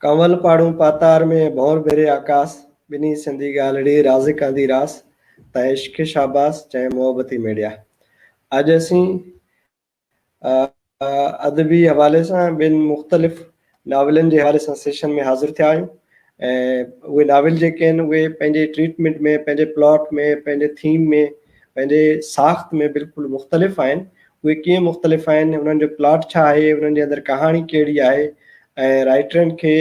ڪنول پاڙون پاتار ۾، ڀنور ڀري آڪاس، ٻنهي سندي ڳالهڙي، رازق آندي راس، تنهن عشق کي شاباس، چئين محبتي ميڙيا. اڄ اسين ادبي حوالي سان ٻن مختلف ناولن جي حوالي سان سيشن ۾ حاضر ٿيا آهيون ۽ اهي ناول جيڪي آهن اهي پنهنجي ٽريٽمينٽ ۾ پنهنجي پلاٽ ۾ پنهنجي ٿيم ۾ پنهنجي ساخت ۾ بلڪل مختلف آهن. اهي ڪيئن مختلف آهن، انهن جو پلاٽ ڇا آهي، انهن جي اندر ڪهاڻي ڪهڙي آهي ۽ رائٽرن کي،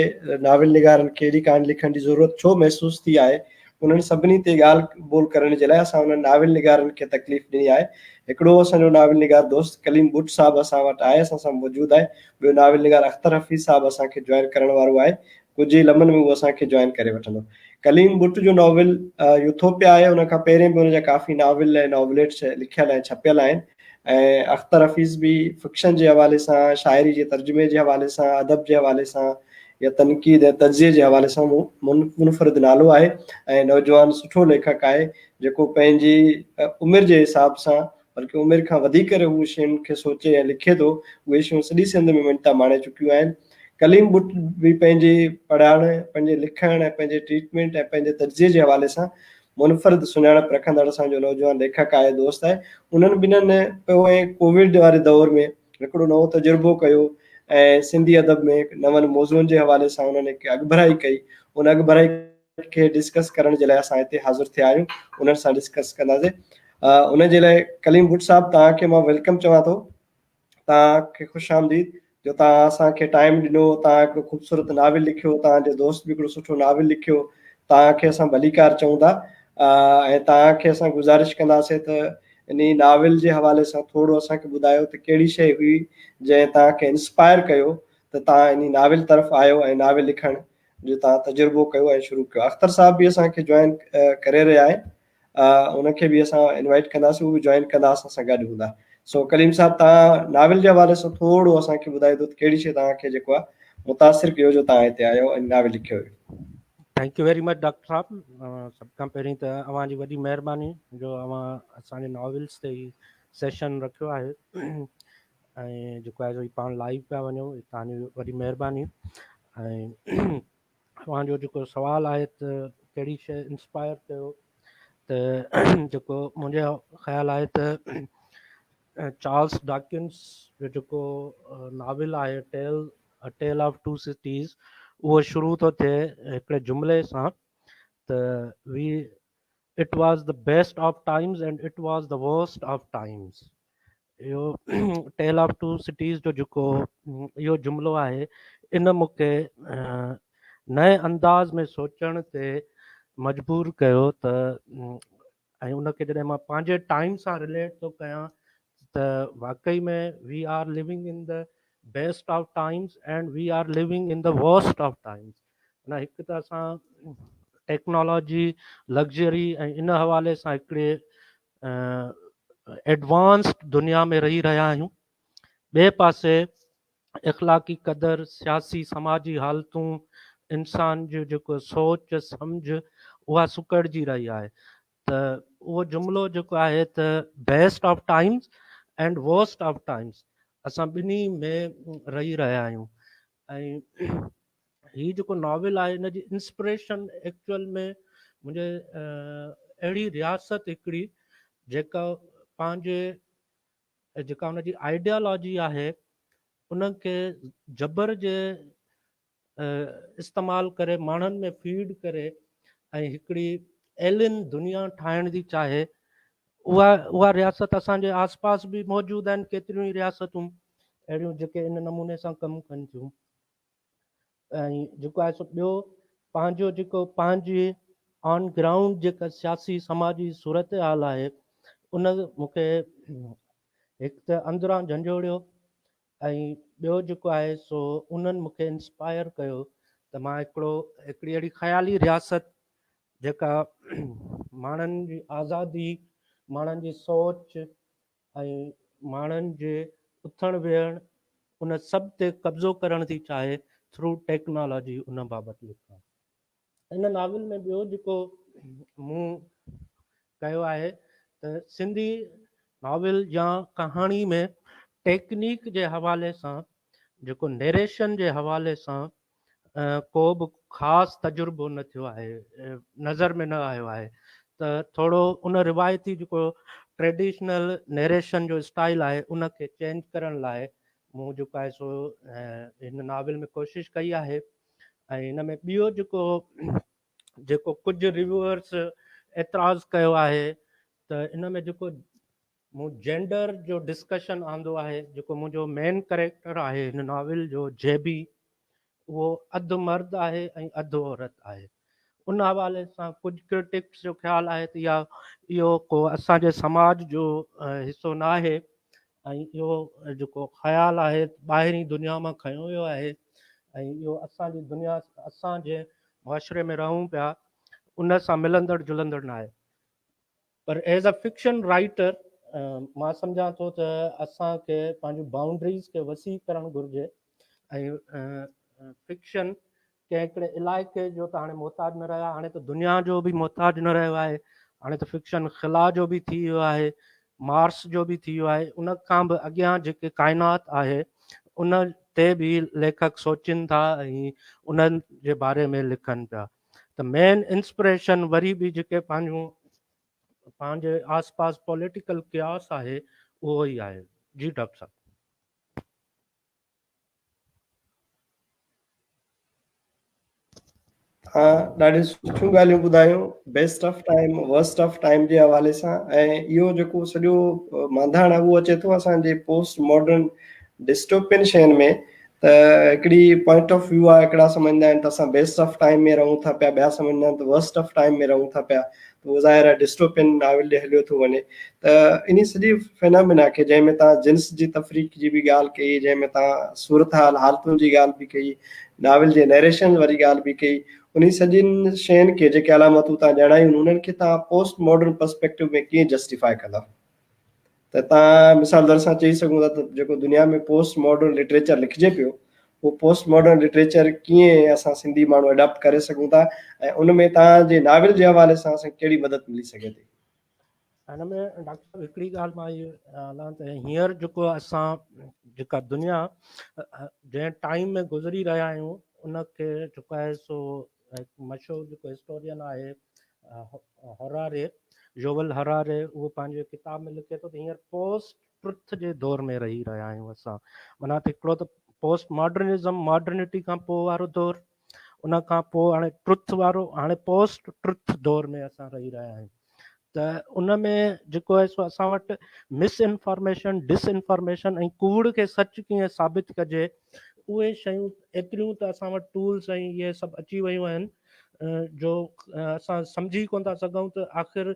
ناول نگارن کي اهڙي ڪهاڻي لکڻ جي ضرورت ڇو محسوس ٿي آهي، انهن سڀني تي ڳالهه ٻولهه ڪرڻ جي لاء اسان انهن ناول نگارن کي تڪليف ڏني آهي. هڪڙو اسان جو ناول نگار دوست ڪليم ٻٽ صاحب اسان وٽ آهي، اسان سان موجود آهي. ٻيو ناول نگار اختر حفيظ صاحب اسان کي جوائن ڪرڻ وارو آهي. ڪجهه ئي لمحن ۾ هو اسان کي جوائن ڪري وٺندو. ڪليم ٻٽ جو ناول يوٿوپيا آهي، ان کان پهرين به ان جا ڪافي ناول ۽ ناوليٽس لکيل ۽ ڇپيل آهن ۽ اختر حفيظ به فڪشن جي حوالي سان، شاعري جي ترجمي جي حوالي سان، ادب جي حوالي سان يا تنقيد ۽ تجزيي جي حوالي سان منفرد نالو آهي ۽ نوجوان سٺو ليکڪ آهي جيڪو پنهنجي عمر جي حساب سان بلڪه عمر کان وڌي ڪري هو شين کي سوچي ۽ لکي ٿو، اهي شيون سڄي سنڌ ۾ مڃتا ماڻي چڪيون آهن. ڪليم ٻٽ به پنهنجي پڙهائڻ، پنهنجي لکڻ ۽ پنهنجي ٽريٽمينٽ ۽ پنهنجي تجزيي جي حوالي سان منفرد سڃاڻپ رکندڙ اسان جو نوجوان ليکڪ آهي، دوست آهي. انهن ٻنهن پوئين ڪووڊ واري دور ۾ هڪڙو نئون تجربو ڪيو ۽ سنڌي ادب ۾ نون موضوعن جي حوالي سان انهن هڪ اڳڀرائي ڪئي. ان اڳڀرائي کي ڊسڪس ڪرڻ جي لاء اسان هتي حاضر ٿيا آهيون. انهن سان ڊسڪس ڪنداسين. ان جي لاء ڪليم ڀٽ صاحب توهان کي مان welcome چوان ٿو. توهان کي خوش آمديد جو توهان اسان کي ٽائيم ڏنو، توهان هڪڙو خوبصورت ناول لکيو، توهان جي دوست به هڪڙو سٺو ناول لکيو، توهان کي اسان ڀليڪار چئون ٿا ۽ توهان کي اسان گذارش ڪنداسين ته انهي ناول جي حوالي سان ٿورو اسان کي ٻڌايو ته ڪهڙي شيء هئي جنهن توهان کي انسپائر ڪيو ته توهان انهي ناول طرف آيو ۽ ناول لکڻ جو توهان تجربو ڪيو ۽ شروع ڪيو. اختر صاحب به اسان کي جوائن ڪري رهيا آهن. ان کي به اسان انوائٽ ڪنداسين هو به جوائن ڪندا اسان سان گڏ هوندا سو ڪليم صاحب تان ناول جي حوالي سان ٿورو اسان کي ٻڌائي ته ڪهڙي شي توهان کي جيڪو آهي متاثر ڪيو جو توهان هتي آيو ۽ ناول لکيو هيو. Thank you very much doctor صاحب سڀ کان پهرين ته اوهان جي وڏي مهرباني جو اوهان اسان جي ناولس تي هي سيشن رکيو آهي ۽ جيڪو آهي سو هي پاڻ لائيو پيا وڃو توهان جي وڏي مهرباني ۽ اوهان جو جيڪو سوال آهي ته ڪهڙي شيء انسپائر ڪيو ته جيڪو منهنجو خيال آهي ته چارلس ڊاڪنس جو جيڪو ناول آهي tale tale of two cities اهو شروع ٿو ٿئي هڪڙي جملي سان ته we it was the best of times and it was the worst of times اهو ٽيل آف ٽو سٽيز جو جيڪو اهو جملو آهي ان مون کي نئين انداز ۾ سوچڻ تي مجبور ڪيو ته ۽ ان کي جڏهن مان پنهنجي ٽائيم سان رليٽ ٿو ڪيان ته واقعي ۾ we are living in the best of times and we are living in the worst of times معنيٰ هڪ ته اسان ٽيڪنالاجي لگزري ۽ ان حوالي سان هڪڙي ايڊوانسڊ دنيا ۾ رهي رهيا آهيون ٻئي پاسي اخلاقي قدر سياسي سماجي حالتون انسان جو جيڪو سوچ سمجھ اها سڪڙجي رهي آهي ته اهو جملو جيڪو آهي ته best of times and worst of times اسان ٻنهي ۾ رهي رهيا آهيون ۽ هي جيڪو ناول آهي ان جي انسپريشن ايڪچوئل ۾ منهنجي اهڙي رياست هڪڙي جيڪا پنهنجي جيڪا ان جي آئيڊيالاجي آهي ان کي جبر جي استعمال ڪري ماڻهن ۾ فيڊ ڪري ۽ هڪڙي ايلين دنيا ٺاهڻ ٿي چاهي اها اها رياست اسان جي آس پاس به موجود آهن ڪيتريون ئي رياستون اهڙيون جيڪي ان نموني سان ڪم ڪن ٿيون ۽ جيڪو آهي سو ٻيو پنهنجو جيڪو پنهنجي آن گرائونڊ جيڪا سياسي سماجي صورتحال آهي ان مون کي هڪ ته اندران جهنجهوڙيو ۽ ٻيو جيڪو آهي سو انهن مون کي انسپائر ڪيو ته مان هڪڙو هڪڙي اهڙي خيالي رياست جيڪا ماڻهن جي آزادي ماڻهن جي سوچ ۽ ماڻهن جي اٿڻ ويهڻ ان سڀ تي قبضو ڪرڻ ٿي چاهي ٿرو ٽيڪنالاجي ان بابت لکان. ان ناول ۾ ٻيو جيڪو مون ڪيو آهي ته سنڌي ناول يا ڪهاڻي ۾ ٽيڪنيڪ جي حوالي سان جيڪو نيريشن جي حوالي سان ڪو به خاص تجربو نه ٿيو آهي، نظر ۾ نه آيو آهي ته ٿورو ان روايتي جيڪو ٽريڊيشنل نيريشن جو اسٽائل آهي ان کي چينج ڪرڻ لاء مون جيڪو آهي سو هن ناول ۾ ڪوشش ڪئي آهي. ۽ هن ۾ ٻيو جيڪو جيڪو ڪجهه ريويورس اعتراض ڪيو آهي ته ان ۾ جيڪو مون جينڊر جو ڊسڪشن آندو آهي، جيڪو منهنجو مين ڪريڪٽر آهي هن ناول جو جي بي، اهو اڌ مرد آهي ۽ اڌ عورت آهي. ان حوالي سان ڪجهه ڪرٽڪس جو خيال آهي ته اها اهو ڪو اسان جي سماج جو حصو نه آهي ۽ اهو جيڪو خيال آهي ٻاهرين دنيا مان کنيو ويو آهي ۽ اهو اسان جي دنيا اسان جنهن معاشري ۾ رهون پيا ان سان ملندڙ جلندڙ نه آهي. پر ايز اي فڪشن رائيٽر مان سمجهان ٿو ته اسان کي پنهنجون بائونڊريز کي وسيع ڪرڻ گهرجي ۽ فڪشن ڪنهن هڪڙي علائقي جو ته هاڻي محتاج نه رهيو آهي، هاڻي ته دنيا جو به محتاج نه رهيو آهي، هاڻي ته فڪشن خلا جو به ٿي ويو آهي، مارس جو به ٿي ويو آهي، ان کان به اڳيان جيڪي ڪائنات آهي ان تي به ليکڪ سوچين ٿا ۽ انهن جي باري ۾ لکن پيا. ته مين انسپريشن وري به جيڪي پنهنجون پنهنجي آس پاس پوليٽيڪل ڪياس آهي اهو ئي آهي. جي ڊاڪٽر صاحب. ها ڏاڍيون سٺيون ڳالهيون ٻڌايون best of time worst of time جي حوالي سان ۽ اهو جيڪو سڄو مانڌاڻ آهي اهو اچي ٿو اسان جي پوسٽ ماڊرن ڊسٽوپين شين ۾ ته هڪڙي پوائنٽ آف ويو آهي هڪڙا سمجهندا آهن ته اسان بيسٽ آف ٽائيم ۾ رهون ٿا پيا ٻيا سمجهندا آهن ته ورسٽ آف ٽائيم ۾ رهون ٿا پيا ته اهو ظاهر آهي ڊسٽوپين ناول ڏي هليو ٿو وڃي ته انهي سڄي فينامينا کي جنهن ۾ توهان جنس جي تفريق جي به ڳالهه ڪئي جنهن ۾ توهان صورتحال حالتن جي ڳالهه به ڪئي ناول جي نيريشن واري ڳالهه به ڪئي انهي سڄين شين کي جيڪي علامتون توهان ڄاڻايون انهن کي توهان پوسٽ ماڊرن پرسپيڪٽو ۾ ڪيئن جسٽيفائي ڪندا؟ ته تان مثال طور اسان چئي سگهون ٿا ته جيڪو دنيا ۾ پوسٽ ماڊرن لٽريچر لکجي پيو اهو پوسٽ ماڊرن لٽريچر ڪيئن اسان سنڌي ماڻهو اڊاپٽ ڪري سگهون ٿا ۽ ان ۾ تان جي ناول جي حوالي سان اسان کي ڪهڙي مدد ملي سگهي ٿي؟ هن ۾ ڊاڪٽر صاحب هڪڙي ڳالهه مان اهو هلان ته هينئر جيڪو اسان جيڪا دنيا جنهن ٽائيم ۾ گذري رهيا آهيون ان کي جيڪو آهي سو هڪ مشهور جيڪو هسٽورين آهي هراري، يوول هراري، اهو پنهنجي ڪتاب ۾ لکي ٿو ته هينئر پوسٽ ٽرٿ جي دور ۾ رهي رهيا آهيون اسان. معنيٰ ته هڪڙو ته پوسٽ ماڊرنزم، ماڊرنٽي کان پوء وارو دور، ان کان پوء هاڻي ٽرٿ وارو، هاڻي پوسٽ ٽرٿ دور ۾ اسان رهي رهيا آهيون. ته ان ۾ جيڪو آهي سو اسان وٽ مس انفارميشن، ڊس انفارميشن ۽ ڪوڙ کي سچ ڪيئن ثابت ڪجي، اهي شيون ايتريون ته اسان وٽ ٽولز ۽ اهي سڀ اچي ويون آهن جو اسان سمجهي ڪونه ٿا سگهون ته آخر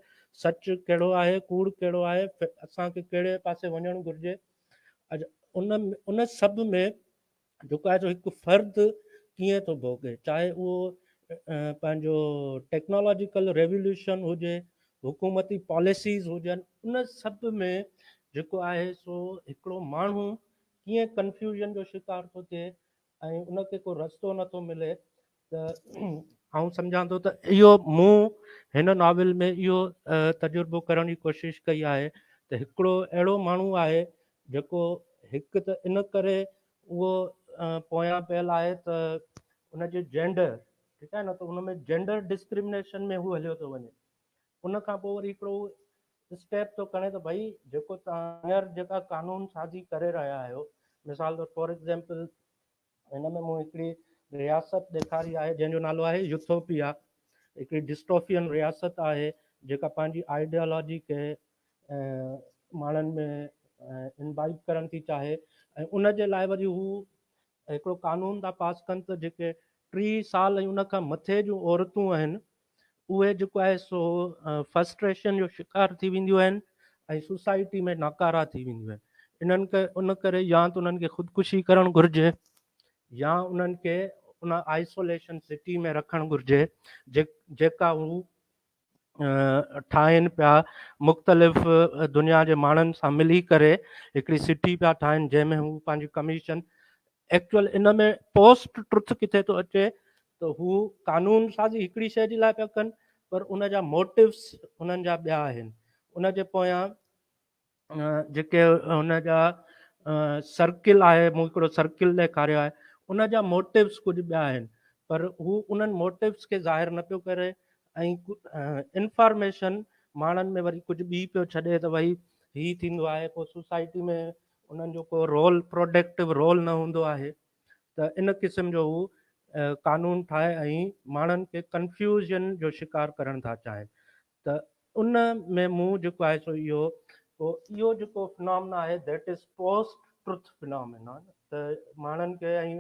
سچ ڪهڙو آهي، ڪوڙ ڪهڙو آهي، اسان کي ڪهڙي پاسي وڃڻ گهرجي. ان ان سڀ ۾ جيڪو آهي سو هڪ فرد ڪيئن ٿو ڀوڳي، چاهي اهو پنهنجو ٽيڪنالاجيڪل ريوليوشن هجي، حڪومتي پاليسيز هجن، ان سڀ ۾ جيڪو آهي سو هڪڙو ماڻهو ڪيئن ڪنفيوزن جو شڪار ٿو ٿئي ۽ ان کي ڪو رستو نٿو ملي ته آئون سمجهان ٿو ته اهو مون هن ناول ۾ اهو تجربو ڪرڻ جي ڪوشش ڪئي آهي ته هڪڙو اهڙو ماڻهو آهي جيڪو هڪ ته ان ڪري اهو پويان پيل آهي ته ان جي جينڊر ٺيڪ آهي نه ته ان ۾ جينڊر ڊسڪرمنيشن ۾ هو هليو ٿو وڃي ان کان پوء وري هڪڙو اسٽيپ ٿو کڻي ته ڀئي جيڪو توهان هينئر جيڪا قانون سازي ڪري رهيا آهيو مثال طور فار ايگزامپل هن ۾ مون هڪڙي رياست ڏيکاري آهي جنهن جو نالو آهي يوٿوپيا. هڪڙي ڊسٽوفين رياست آهي جيڪا پنهنجي آئيڊيالاجي کي ماڻهن ۾ انبائيب ڪرڻ ٿي چاهي ۽ ان جي لاء وري هو هڪڙو قانون ٿا پاس ڪن ته جيڪي 30 سال ۽ ان کان مٿي جون عورتون آهن اهي جيڪو آهي سو فرسٽريشن جو شڪار ٿي وينديون آهن ۽ سوسائٽي ۾ ناڪارا ٿي وينديون آهن انهن کي ان ڪري يا ته انهن کي خودڪشي ڪرڻ گهرجي يا انهن کي ان آئسوليشن سٽي ۾ رکڻ گهرجي جيڪا هو ٺاهين پيا مختلف دنيا جي ماڻهن سان ملي ڪري هڪڙي سٽي پيا ٺاهين جنهن ۾ هو پنهنجي ڪميشن ايڪچوئل ان ۾ پوسٽ ٽروٿ ڪٿي ٿو اچي ته هو قانون سازي هڪڙي شيء جي لاء پيا ڪن پر ان جا موٽوز انهن جا ٻيا آهن ان جي پويان جيڪي ان جا سرڪل آهي مون هڪڙو سرڪل ڏيکاريو آهي ان جا موٽوز ڪجهه ٻيا آهن. پر هو انهن موٽوز کي ظاهر نه پيو ڪري ۽ انفارميشن ماڻهن ۾ وري ڪجهه ٻي پيو ڇڏي ته ڀئي هي ٿيندو آهي پوء سوسائٽي ۾ انهن جو ڪو رول پروڊڪٽو رول نه هوندو آهي ته ان قسم جو هو قانون ٺاهي ۽ ماڻهن کي ڪنفيوزن جو شڪار ڪرڻ ٿا چاهين ته ان ۾ مون جيڪو آهي سو اهو پوء اهو جيڪو فنامنا آهي that is post truth phenomena ته ماڻهن کي ۽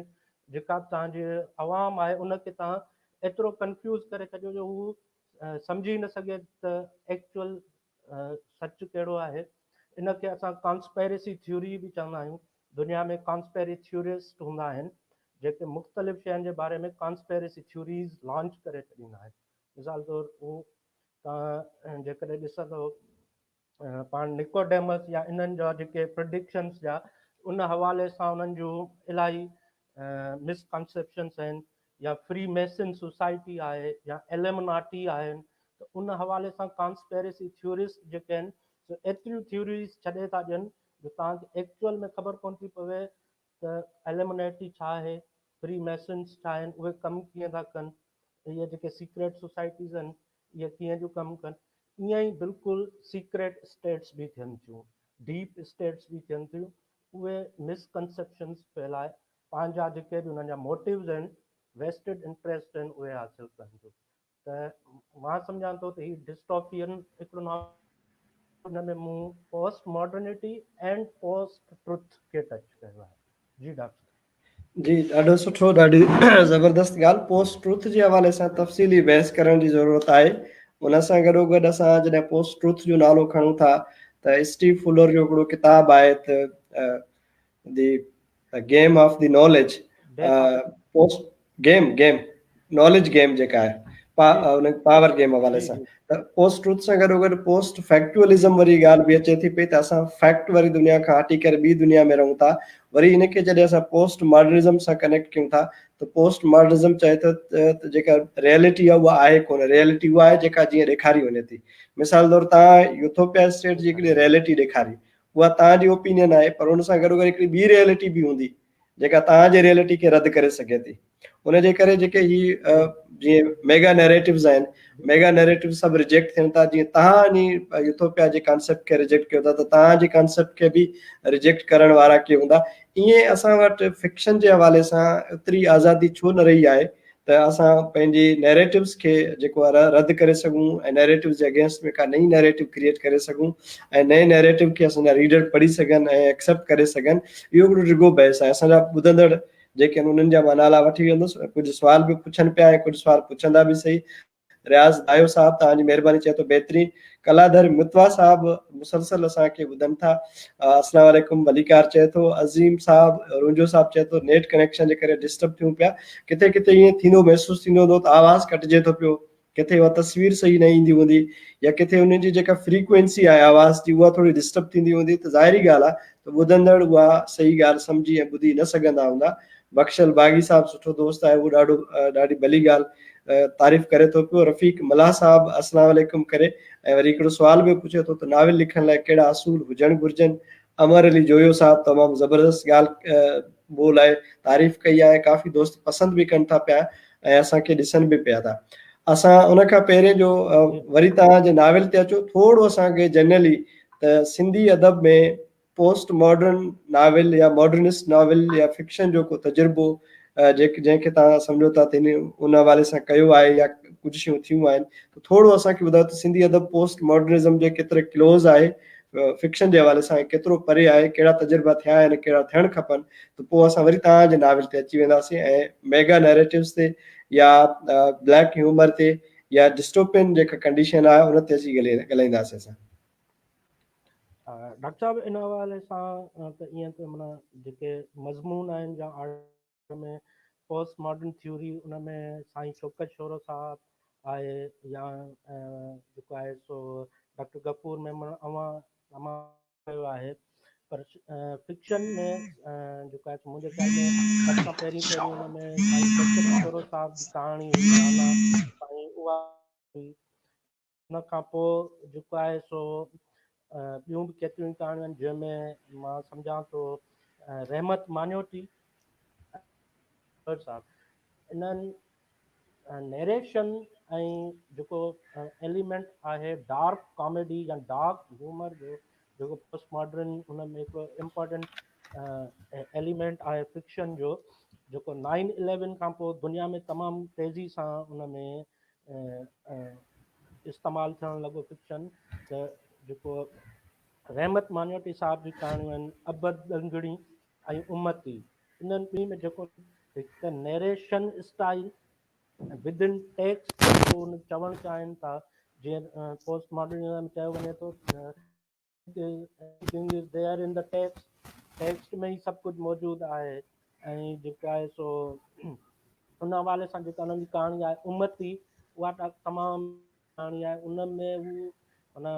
جيڪا به توهان جي عوام آهي ان کي توهان ايترو ڪنفيوز ڪري ڇڏيو جو هو سمجهي نه سگهي ته ايڪچوئل سچ ڪهڙو آهي. ان کي اسان ڪانسپيرسي ٿيوري به چوندا آهيون. دنيا ۾ ڪانسپيري ٿيورسٽ هوندا آهن جيڪي مختلف شين جي باري ۾ ڪانسپيرسي ٿيوريز لانچ ڪري ڇڏيندا آهن. مثال طور هو توهان جيڪڏهن ڏسندو پاڻ نڪوڊيمس يا انهن جا جيڪي پرڊڪشنس جا ان حوالي سان انهن جون الاهي مس ڪانسيپشنس آهن يا فري ميسن سوسائٽي آهي يا ايلمناٽي آهن ته ان حوالي سان ڪانسپيرسي ٿيورسٽ جيڪي آهن سو ايتريون ٿيوريز ڇڏي ٿا ڏين جو توهان کي ايڪچوئل ۾ خبر ڪونه ٿي پوي ته ايلمناٽي ڇا آهي، فري ميسنس ڇا آهن، اهي ڪم ڪيئن ٿا ڪن، اهي جيڪي سيڪريٽ سوسائٽيز آهن اهي ڪيئن جون ڪم ڪن، ائين ئي بلڪل سيڪريٽ اسٽيٽس به ٿين ٿيون، ڊيپ اسٽيٽس به ٿين ٿيون، اهي مس ڪنسيپشنس ڦهلائي پنهنجا جيڪي به انهن جا موٽوز آهن، ويسٽڊ انٽريسٽ آهن اهي حاصل ڪن ٿيون. ته مان سمجهان ٿو ته هي ڊسٽوپين هڪڙو ناول ان ۾ مون post modernity and post truth کي ٽچ ڪيو آهي. جي ڊاڪٽر صاحب. جي ڏاڍو سٺو ڏاڍي زبردست ڳالهه پوسٽ ٽروٿ جي حوالي سان تفصيلي بحث ڪرڻ جي ضرورت آهي ان سان گڏو گڏ اسان جڏهن پوسٽ ٽروٿ جو نالو کڻون ٿا ته اسٽيو فولر جو هڪڙو ڪتاب آهي ته the game of the knowledge post game game knowledge game جيڪا آهي ان پاور گيم حوالي سان ته پوسٽ ٽروٿ سان گڏو گڏ پوسٽ فيڪچوئلزم وري ڳالهه به اچي ٿي پئي ته اسان فيڪٽ واري دنيا کان هٽي ڪري ٻي دنيا ۾ رهون ٿا وري ان کي جڏهن اسان پوسٽ ماڊرنزم سان ڪنيڪٽ ڪيون ٿا ته پوسٽ ماڊرنزم چئي ٿو ته جيڪا ريئلٽي آهي اها آهي ڪونه ريئلٽي اها آهي جيڪا جيئن ڏيکاري وڃي ٿي مثال طور تان يوٿوپيا اسٽيٽ جي هڪڙي ريئلٽي ڏيکاري اها توهان جي اوپينين آهي پر ان سان گڏوگڏ هڪڙي ٻي ريئلٽي به هوندي جيڪا توهان جي ريئلٽي کي رد ڪري سگهي ٿي ان جي ڪري جيڪي هي جيئن ميگا نيريٽوز آهن ميگا نيريٽو سڀ ريجيڪٽ ٿين ٿا جيئن توهان انهي يوٿوپيا جي ڪانسيپٽ کي ريجيڪٽ ڪيو ٿا ته توهان جي ڪانسيپٽ کي به ريجيڪٽ ڪرڻ وارا ڪي هوندا ائين اسان وٽ فڪشن جي حوالي سان اتري آزادي ڇو نه رهي آهي ته اسان پنهنجي نيريٽوز کي جيڪو آهي رد ڪري سگهون ۽ نيريٽوز جي اگينسٽ ۾ ڪا نئين نيريٽو ڪريئيٽ ڪري سگهون ۽ نئين نيريٽو کي اسان جا ريڊر پڙهي سگهن ۽ ايڪسيپٽ ڪري سگهن اهو هڪڙو ڊگهو بحث آهي اسان جا ٻڌندڙ جيڪي آهن انهن جا مان نالا وٺي ويندس ڪجهه سوال به پڇن پيا ۽ ڪجهه سوال پڇندا به سهي رياض دايو صاحب توهان جي مهرباني چئي ٿو بهترين ڪلاڌر متوا صاحب مسلسل اسان کي ٻڌن ٿا السلام عليڪم ڀليڪار چئي ٿو عظيم صاحب رونجو صاحب چئي ٿو نيٽ ڪنيڪشن جي ڪري ڊسٽرب ٿيون پيا ڪٿي ڪٿي ائين ٿيندو محسوس ٿيندو هوندو ته آواز ڪٽجي ٿو پيو ڪٿي اها تصوير صحيح نه ايندي هوندي يا ڪٿي انهن جي جيڪا فريڪوئنسي آهي آواز جي اها ٿوري ڊسٽرب ٿيندي هوندي ته ظاهري ڳالهه آهي ته ٻڌندڙ اها صحيح ڳالهه سمجهي ۽ ٻڌي نه سگهندا هوندا بخشل باغي صاحب سٺو دوست آهي اهو ڏاڍو ڏاڍي ڀلي ڳالهه تعريف ڪري ٿو پيو رفيق ملاح صاحب السلام عليڪم ڪري ۽ وري هڪڙو سوال به پڇي ٿو ته ناول لکڻ لاء ڪهڙا اصول هجڻ گهرجن امر علي جويو صاحب تمام زبردست ڳالهه ٻولهه آهي تعريف ڪئي آهي ڪافي دوست پسند به ڪن ٿا پيا ۽ اسان کي ڏسن به پيا ٿا اسان ان کان پهرين جو وري توهان جي ناول تي اچو ٿورو اسان کي جنرلي ته سنڌي ادب ۾ پوسٽ ماڊرن ناول يا ماڊرنسٽ ناول يا فڪشن جو ڪو تجربو جيڪ جنهن کي توهان سمجهو ٿا ته ان حوالي سان ڪيو آهي يا ڪجهه شيون ٿيون آهن ته ٿورو اسان کي ٻڌايو ته سنڌي ادب پوسٽ ماڊرنزم جي ڪيتري ڪلوز آهي فڪشن جي حوالي سان ڪيترو پري آهي ڪهڙا تجربا ٿيا آهن ڪهڙا ٿيڻ کپن ته پوء اسان وري توهان جي ناول تي اچي وينداسين ۽ ميگا نيريٽوز تي يا بليڪ هيومر تي يا ڊسٽوپين جيڪا ڪنڊيشن آهي ان تي اچي ڳالهائينداسين اسان. ڊاڪٽر صاحب ان حوالي سان ته ائين ته معنيٰ جيڪي مضمون آهن يا آرٽ ۾ پوسٽ ماڊرن ٿيوري ان ۾ سائين شوڪت شورو صاحب آهي يا جيڪو آهي سو ڊاڪٽر غفور ميمڻ اوهان تمام ڪيو آهي پر فڪشن ۾ جيڪو آهي منهنجي خيال ۾ سڀ کان پهرين پهرين ان ۾ سائين شوڪت شورو صاحب جي ڪهاڻي هئي رانا سائين اها هئي ان کان پوء جيڪو آهي سو ٻيون به ڪيتريون ئي ڪهاڻيون آهن جنهن ۾ مان سمجهان ٿو رحمت ماڃوٽي صاحب انهن نيريشن ۽ جيڪو ايليمينٽ آهي ڊارڪ ڪاميڊي يا ڊارڪ هيومر جو جيڪو پوسٽ ماڊرن ان ۾ هڪڙو امپارٽنٽ ايليمينٽ آهي فڪشن جو جيڪو نائن اليون کان پوء دنيا ۾ تمام تيزي سان ان ۾ استعمال ٿيڻ لڳو فڪشن ته جيڪو رحمت مانيوٽي صاحب جي ڪهاڻيون آهن ابد ڏنگڻي ۽ امتي انهن ٻنهي ۾ جيڪو هڪ ته narration style with in text جيڪو ان چوڻ چاهين ٿا جيئن پوسٽ ماڊرنزم ۾ چيو وڃي ٿو everything is there in the text text ۾ ئي سڀ ڪجهه موجود آهي ۽ جيڪو آهي سو ان حوالي سان جيڪا انهن جي ڪهاڻي آهي امتي اها تمام ڪهاڻي آهي ان ۾ هو ان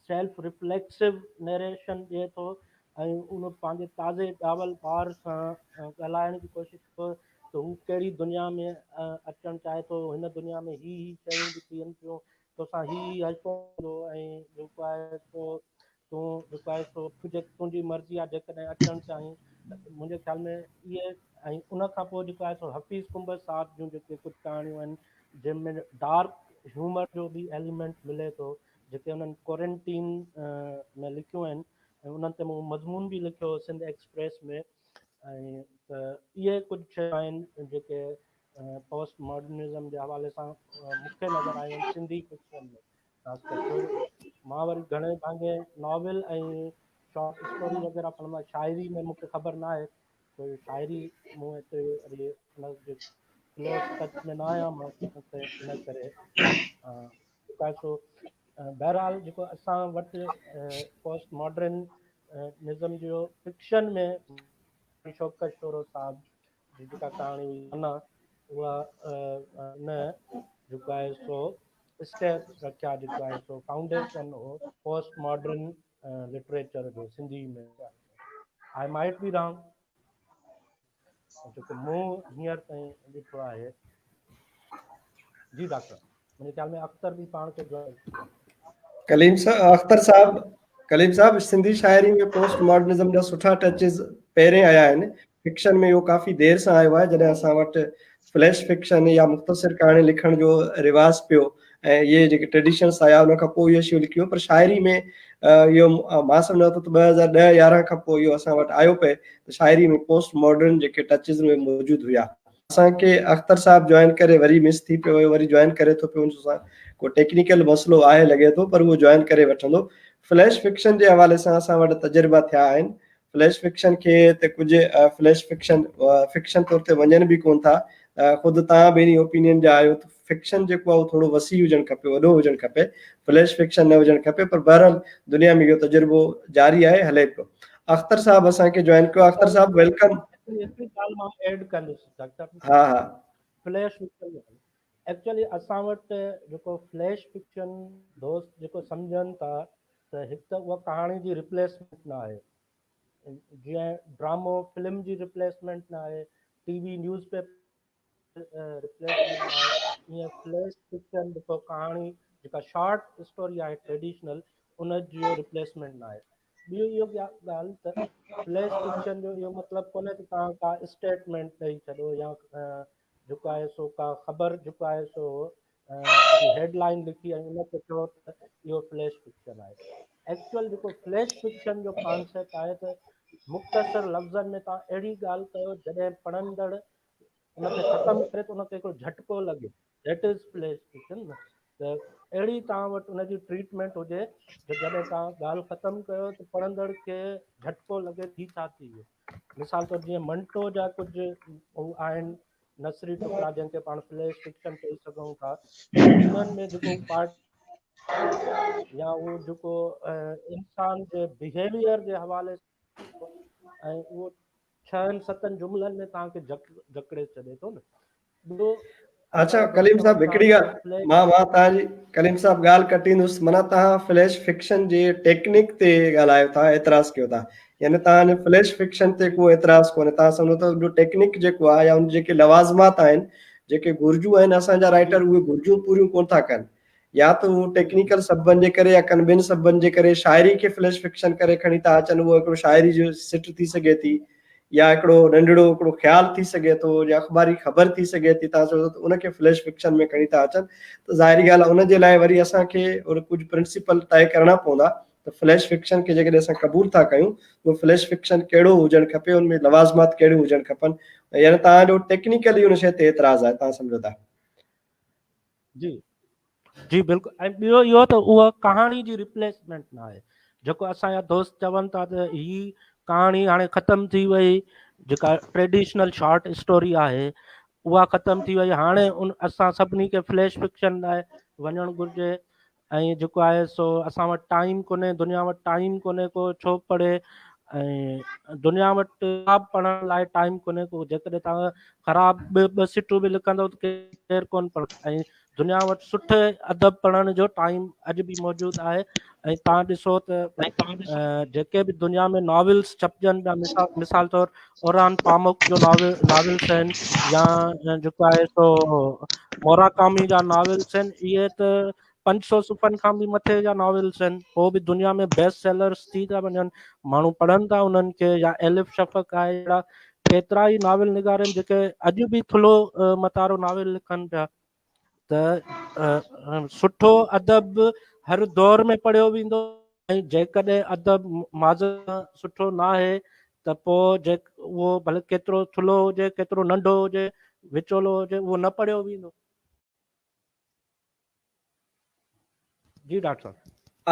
سيلف رفليڪسو نيريشن ڏئي ٿو ۽ ان پنهنجي تازي ڄاول ٻار سان ڳالهائڻ جي ڪوشش ٿو ته هو ڪهڙي دنيا ۾ اچڻ چاهي ٿو هن دنيا ۾ هي هي شيون به ٿين پيون توسان هي هي حشو ٿيندو ۽ جيڪو آهي سو تون جيڪو آهي سو تنهنجي مرضي آهي جيڪڏهن اچڻ چاهين ته منهنجي خيال ۾ اهي ۽ ان کان پوء جيڪو آهي سو حفيظ ڪنڀر صاحب جون جيڪي ڪجهه ڪهاڻيون آهن جنهن ۾ ڊارڪ هيومر جو به ايليمينٽ ملي ٿو جيڪي انهن ڪورنٽين ۾ لکيون آهن ۽ انهن تي مون مضمون به لکيو هو سنڌ ايڪسپريس ۾ ۽ ته اهي ڪجهه شيون آهن جيڪي پوسٽ ماڊرنزم جي حوالي سان مون کي نظر آيون آهن سنڌي فڪشن ۾ خاص ڪري ڇو جو مان وري گهڻي ڀاڱي ناول ۽ شارٽ اسٽوري وغيره پڙهندو آهيان شاعري ۾ مونکي خبر نه آهي ڇو جو شاعري مون ايتري وري ان جي ڪلوز ٽچ ۾ نه آهيان مان ان ڪري جيڪو آهي سو بهرحال جيڪو اسان وٽ پوسٽ ماڊرن نظم جو فڪشن ۾ شوڪت شورو صاحب جي جيڪا ڪهاڻي هئي انا اها نه جيڪو آهي سو اسٽيپ رکيا جيڪو آهي سو فائونڊيشن هو پوسٽ ماڊرن لٽريچر جو سنڌي ۾ آئي مائٽ بي رانگ جيڪو مون هينئر تائين ڏٺو آهي جي ڊاڪٽر منهنجي خيال ۾ اختر به پاڻ کي جوائن ڪليم صاحب اختر صاحب ڪليم صاحب سنڌي شاعري ۾ پوسٽ ماڊرنزم جا سٺا ٽچز پهرين آيا آهن فڪشن ۾ اهو ڪافي دير سان آيو آهي جڏهن اسان وٽ فليش فڪشن يا مختصر ڪهاڻي لکڻ جو رواج پيو ۽ اهي جيڪي ٽريڊيشنس آيا ان کان پوء اهي شيون لکيون پر شاعري ۾ اهو مان سمجهان ٿو ته 2010 11 کان پوء اهو اسان وٽ آيو پئي ته شاعري ۾ پوسٽ ماڊرن جيڪي ٽچز ۾ موجود هيا اسان کي اختر صاحب جوائن ڪري وري مس ٿي پيو وري جوائن ڪري ٿو پيو ان سان ڪو ٽيڪنيڪل مسئلو آهي لڳي ٿو پر اهو جوائن ڪري وٺندو فليش فڪشن جي حوالي سان اسان وٽ تجربا ٿيا آهن فليش فڪشن کي ته ڪجهه فليش فڪشن فڪشن طور تي وڃن به ڪون ٿا خود تان به انهي اوپينين جا آهيو ته فڪشن جيڪو آهي اهو ٿورو وسيع هجڻ کپي وڏو هجڻ کپي فليش فڪشن نه هجڻ کپي پر بهرحال دنيا ۾ اهو تجربو جاري آهي هلي پيو اختر صاحب اسان کي جوائن ڪيو اختر صاحب welcome هڪڙي ڳالهه مان ايڊ ڪندس ڊاڪٽر صاحب ها ها فليش فڪشن ايڪچوئلي اسان وٽ جيڪو فليش فڪشن دوست جيڪو سمجهن ٿا ته هڪ ته اها ڪهاڻي جي ريپليسمينٽ نه آهي جيئن ڊرامو فلم جي ريپليسمينٽ نه آهي ٽي وي نيوز پيپر ريپليسمينٽ آهي ائين فليش فڪشن جيڪو ڪهاڻي جيڪا شارٽ اسٽوري آهي ٽريڊيشنل ان جو ريپليسمينٽ نه آهي ٻيو اهو ڳالهه ته فليش فڪشن جو اهو مطلب ڪونهي ته توهان ڪا اسٽيٽمينٽ ڏئي ڇڏو يا جيڪو آهي سو ڪا خبر جيڪو آهي سو هيڊ لائن لکي ۽ ان کي چئو ته اهو فليش فڪشن آهي ايڪچوئل جيڪو فليش فڪشن جو ڪانسيپٽ آهي ته مختصر لفظن ۾ توهان اهڙي ڳالهه ڪيو جڏهن پڙهندڙ ان کي ختم ڪري ته ان کي هڪڙو جهٽڪو لڳي that is flash fiction ته اهڙي توهان وٽ ان جي ٽريٽمينٽ هجي جو جڏهن توهان ڳالهه ختم ڪيو ته پڙهندڙ کي جهٽڪو لڳي هي ڇا ٿي ويو مثال طور جيئن منٽو جا ڪجهه هو آهن نثري ٽڪرا جنهن کي پاڻ فليش فڪشن چئي سگهون ٿا انهن ۾ جيڪو پارٽ يا اهو جيڪو انسان جي بيهيويئر جي حوالي ۽ اهو ڇهن ستن جملن ۾ توهان کي جڪڙي ڇڏي ٿو نه ٻيو اچھا ڪليم صاحب هڪڙي ڳالهه مان مان توهان جي ڪليم صاحب ڳالهه ڪٽيندس معنيٰ توهان فليش فڪشن جي ٽيڪنڪ تي ڳالهايو ٿا اعتراض ڪيو ٿا يعني توهان جو فليش فڪشن تي ڪو اعتراض ڪونهي توهان سمجهو ٿا جو ٽيڪنڪ جيڪو آهي يا ان جيڪي لوازمات آهن جيڪي گهرجون آهن اسان جا رائٽر اهي گهرجون پوريون ڪون ٿا ڪن يا ته هو ٽيڪنيڪل سببن جي ڪري يا ڪن ٻين سببن جي ڪري شاعري کي فليش فڪشن ڪري کڻي ٿا اچن اهو هڪڙو شاعري جو سٽ ٿي سگهي ٿي يا هڪڙو ننڍڙو هڪڙو خيال ٿي سگهي ٿو يا اخباري خبر ٿي سگهي ٿي، توهان چئو ٿا ته ان کي فليش فڪشن ۾ کڻي ٿا اچن ته ظاهري ڳالهه آهي ان جي لاء وري اسان کي ڪجهه پرنسپل طئي ڪرڻا پوندا ته فليش فڪشن کي جيڪڏهن اسان قبول ٿا ڪيون اهو فليش فڪشن ڪهڙو هجڻ کپي، ان ۾ لوازمات ڪهڙيون هجڻ کپن، يعني توهان جو ٽيڪنيڪلي ان شيء تي اعتراض آهي توهان سمجهو ٿا. جي جي بلڪل ۽ ٻيو اهو ته اها ڪهاڻي جي ريپليسمينٽ نه آهي جيڪو اسان جا دوست چون ٿا ته هي ڪهاڻي هاڻي ختم ٿي وئي جيڪا ٽريڊيشنل شارٽ اسٽوري آهي اها ختم ٿي وئي هاڻي ان اسان سڀني کي فليش فڪشن لاء وڃڻ گهرجي ۽ جيڪو آهي سو اسان وٽ ٽائيم ڪونهي دنيا وٽ ٽائيم ڪونهي ڪو ڇو پڙهي ۽ دنيا وٽ ڪتاب پڙهڻ لاء ٽائيم ڪونهي ڪو جيڪڏهن توهان خراب ٻه ٻه سٽون به لکندو ته ڪير ڪونه پڙهندو ۽ دنيا وٽ سٺي ادب پڙهڻ جو ٽائيم اڄ به موجود آهي ۽ توهان ڏسو ته جيڪي به دنيا ۾ ناولس ڇپجن پيا مثال مثال طور اوران پاموڪ جو ناول ناولس آهن يا جيڪو آهي سو موراڪامي جا ناولس آهن اهي ته 500 صفحن کان به مٿي جا ناولس آهن پوء به دنيا ۾ بيسٽ سيلرس ٿي ٿا وڃن ماڻهو پڙهن ٿا انهن کي يا ايلف شفق آهي اهڙا ڪيترا ئي ناول نگار آهن جيڪي اڄ به ٿلهو متارو ناول لکن پيا ته سٺو ادب هر دور ۾ پڙهيو ويندو ۽ جيڪڏهن ادب ماضي سٺو ناهي ته پوء جي اهو ڀلي ڪيترو ٿلهو هجي ڪيترو ننڍو هجي وچولو هجي اهو نه پڙهيو ويندو. جي ڊاڪٽر صاحب.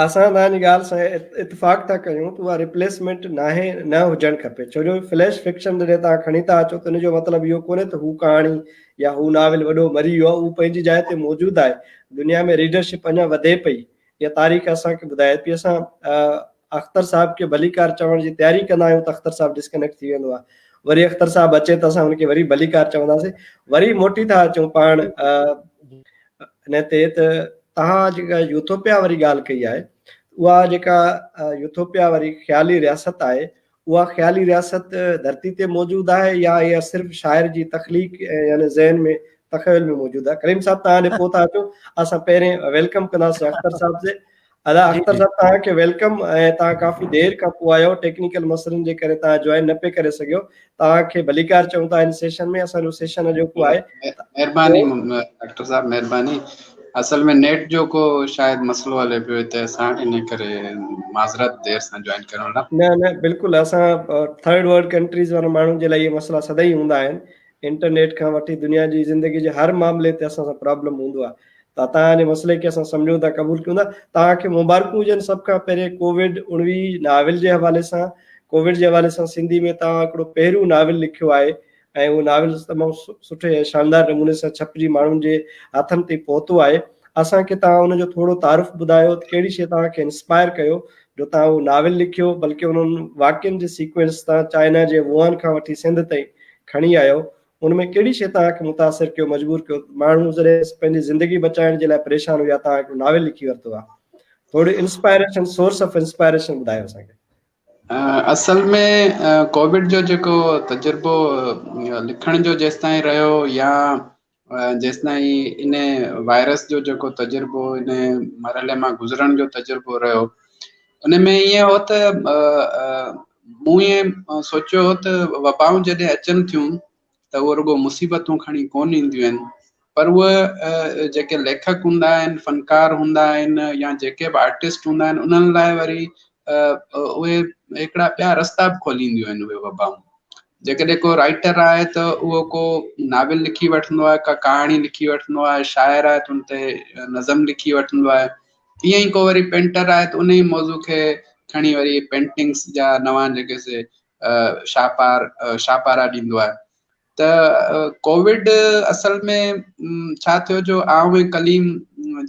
اسان توهان جي ڳالهه سان اتفاق ٿا ڪيون ته اها ريپليسمينٽ ناهي نه هجڻ کپي ڇو جو فليش فڪشن جڏهن توهان کڻي ٿا اچو ته ان جو مطلب اهو ڪونهي ته هو ڪهاڻي يا هو ناول وڏو مري ويو آهي اهو پنهنجي جاء تي موجود آهي دنيا ۾ ريڊرشپ اڃا وڌي پئي اها تاريخ اسان کي ٻڌائي پئي اسان اختر صاحب کي ڀليڪار چوڻ جي تياري ڪندا آهيون ته اختر صاحب ڊسڪنيڪٽ ٿي ويندو آهي وري اختر صاحب اچي ته اسان ان کي وري ڀليڪار چونداسين وري موٽي ٿا اچون پاڻ ان تي ته توهان جيڪا يوٿوپيا واري ڳالهه ڪئي آهي اها جيڪا يوٿوپيا واري خيالي رياست آهي اها خيالي رياست ڌرتي تي موجود آهي يا اها صرف شاعر جي تخليق يعني ذهن ۾ تخيل ۾ موجود آهي ڪريم صاحب توهان ڏي پوء ٿا اچون اسان پهرين welcome ڪنداسين اختر صاحب جي ادا اختر صاحب توهان کي welcome ۽ توهان ڪافي دير کان پوء آيو ٽيڪنيڪل مسئلن جي ڪري توهان جوائن نه پئي ڪري سگهيو توهان کي ڀليڪار چئون ٿا هن سيشن ۾ اسان جو سيشن اڄوڪو آهي. مهرباني ڊاڪٽر صاحب مهرباني اصل ۾ نيٽ جو ڪو شايد مسئلو هلي پيو هتي اسان ان ڪري معذرت دير سان جوائن ڪرڻ لاء. نه نه بلڪل اسان ٿرڊ ورلڊ ڪنٽريز وارن ماڻهن جي لاء اهي مسئلا سدائين هوندا آهن انٽرنيٽ کان وٺي دنيا جي زندگي جي هر معاملي تي اسان سان پرابلم هوندو آهي ته توهان جي مسئلي کي اسان سمجهون ٿا قبول ڪيون ٿا توهان کي مبارڪون هجن سڀ کان پهرين ڪووڊ 19 ناول جي حوالي سان ڪووڊ جي حوالي سان سنڌي ۾ توهان هڪڙو پهريون ناول لکيو آهي ۽ اهو ناول تمام سٺي ۽ شاندار نموني سان ڇپجي ماڻهن جي هٿن تي پهتو آهي اسان کي توهان ان جو ٿورو تعارف ٻڌايو ته ڪهڙي شيء توهان کي انسپائر ڪيو جو توهان اهو ناول لکيو بلڪه انهن واقعن جي سيڪوئنس توهان چائنا جي ووهان کان وٺي سنڌ تائين کڻي آيو ان ۾ ڪهڙي شيء توهان کي متاثر ڪيو مجبور ڪيو ماڻهو جڏهن پنهنجي زندگي بچائڻ جي لاء پريشان هيا توهان هڪڙو ناول لکي ورتو آهي ٿوري انسپائريشن سورس آف انسپائريشن ٻڌايو اسان کي. اصل ۾ ڪووڊ جو جيڪو تجربو لکڻ جو جيستائين رهيو يا جيستائين ان وائرس جو جيڪو تجربو ان مرحلي مان گذرڻ جو تجربو رهيو ان ۾ ائين هو ته مون ائين سوچيو هو ته وبائون جڏهن اچن ٿيون ته اهو رڳو مصيبتون کڻي ڪونه اينديون آهن پر اهي جيڪي ليکڪ هوندا آهن فنڪار هوندا آهن يا جيڪي به آرٽسٽ هوندا آهن انهن لاء وري اهي هڪڙا ٻيا رستا به کولينديون آهن اهي وبائون جيڪڏهن ڪو رائٽر آهي ته اهو ڪو ناول لکي وٺندو آهي ڪا ڪهاڻي لکي وٺندو آهي شاعر آهي ته ان تي نظم لکي وٺندو آهي ائين ئي ڪو وري پينٽر آهي ته ان ئي موضوع کي کڻي وري پينٽنگس جا نوان جيڪي سي شاهپار شاهپارا ڏيندو آهي ته ڪووڊ اصل ۾ ڇا ٿيو جو آئون ۽ ڪليم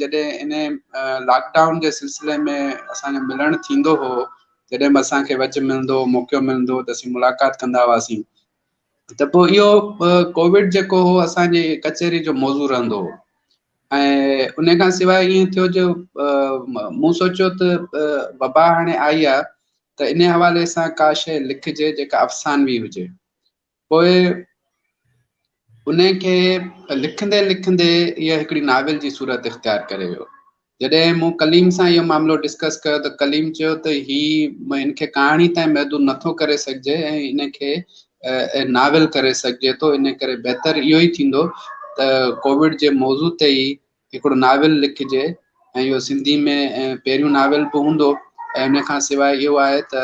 جڏهن ان لاڪ ڊائون جي سلسلي ۾ اسان جو ملڻ ٿيندو هو جڏهن به اسان کي وجهه ملندو هو موقعو ملندو هو ته اسين ملاقات ڪندا هئاسين ته پوء اهو ڪووڊ جيڪو هو اسان جي ڪچهري جو موضوع رهندو هو ۽ ان کان سواء ائين ٿيو جو مون سوچيو ته وبا هاڻي آئي آهي ته ان حوالي سان ڪا شيء لکجي جيڪا افسانوي هجي پوء ان کي لکندي لکندي اها هڪڙي ناول جي صورت اختيار ڪري ويو جڏهن مون ڪليم سان اهو معاملو ڊسڪس ڪيو ته ڪليم چيو ته هي هن کي ڪهاڻي تائين محدود نٿو ڪري سگهجي ۽ ان کي ناول ڪري سگهجي ٿو. ان ڪري بهتر اهو ئي ٿيندو ته ڪووڊ جي موضوع تي ئي هڪڙو ناول لکجي ۽ اهو سنڌي ۾ پهريون ناول به هوندو ۽ ان کان سواء اهو آهي ته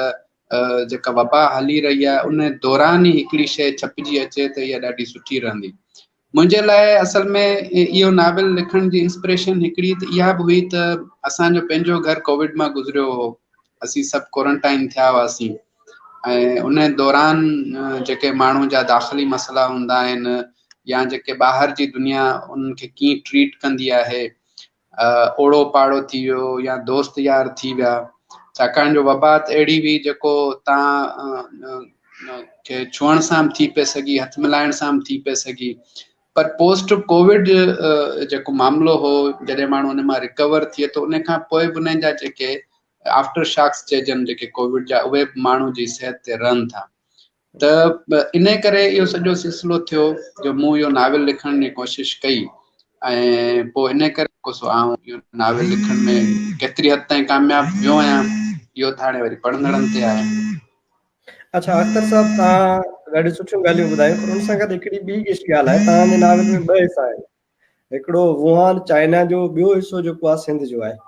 جيڪا وبا هلي رهي آهي ان دوران ئي هڪڙي شيء ڇپجي اچي ته اها ڏاڍي سٺي رهندي. منهنجي لاء اصل ۾ اهو ناول لکڻ جي انسپريشن هڪڙي ته اها به هئي ته اسان جو پنهنجو گهر ڪووڊ مان گذريو هو، اسين سڀ ڪورنٽائن ٿيا هئاسين ۽ ان دوران جيڪي ماڻهو جا داخلي مسئلا هوندا آهن يا جيڪي ٻاهر جي دنيا انهن کي ڪيئن ٽريٽ ڪندي آهي، اوڙو پاڙو ٿي ويو يا دوست يار ٿي ويا، ڇاڪاڻ جو وبا ته اهڙي هئي جيڪو تان کي ڇهڻ سان به ٿي پئي سگهي، هٿ ملائڻ سان به ٿي پئي سگهي، پر پوسٽ ڪووڊ جيڪو معاملو هو جڏهن ماڻهو ان مان رڪور ٿئي ٿو ان کان پوء به انهن جا جيڪي آفٽر شاڪس چئجن جيڪي ڪووڊ جا اهي به ماڻهو جي صحت تي رهن ٿا. ته ان ڪري اهو سڄو سلسلو ٿيو جو مون اهو ناول لکڻ جي ڪوشش ڪئي ۽ پوء ان ڪري سو آئون اهو ناول لکڻ ۾ ڪيتري حد تائين ڪامياب ويو آهيان اهو ته هاڻي وري پڙهندڙن تي آهي. اڇا اختر صاحب توهان ڏاڍيون سٺيون ڳالهيون ٻڌايون پر ان سان گڏ هڪڙي ٻي ڳالهه آهي توهان جي ناول ۾ ٻه حصا آهن هڪڙو ووهان چائنا جو ٻيو حصو جيڪو آهي سنڌ جو آهي.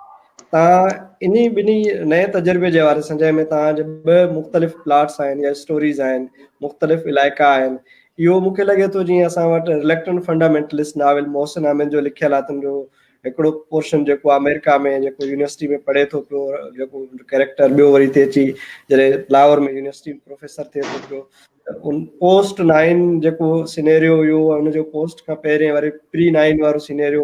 توهان انهي ٻنهي نئين تجربي جي حوالي سان جنهن ۾ توهان جا ٻه مختلف پلاٽس آهن يا اسٽوريز آهن مختلف علائقا آهن اهو مون کي لڳي ٿو جيئن اسان وٽ رليڪٽنٽ فنڊامينٽلسٽ ناول محسن حامد جو لکيل آهي تن جو هڪڙو پورشن جيڪو آهي آمريڪا ۾ جيڪو يونيورسٽي ۾ پڙهي ٿو پيو جيڪو ڪيريڪٽر ٻيو وري هتي اچي جڏهن لاهور ۾ يونيورسٽي پروفيسر ٿئي ٿو پيو ان پوسٽ نائن جيڪو سينيريو هيو ان جو پوسٽ کان پهرين واري پري نائن وارو سينيريو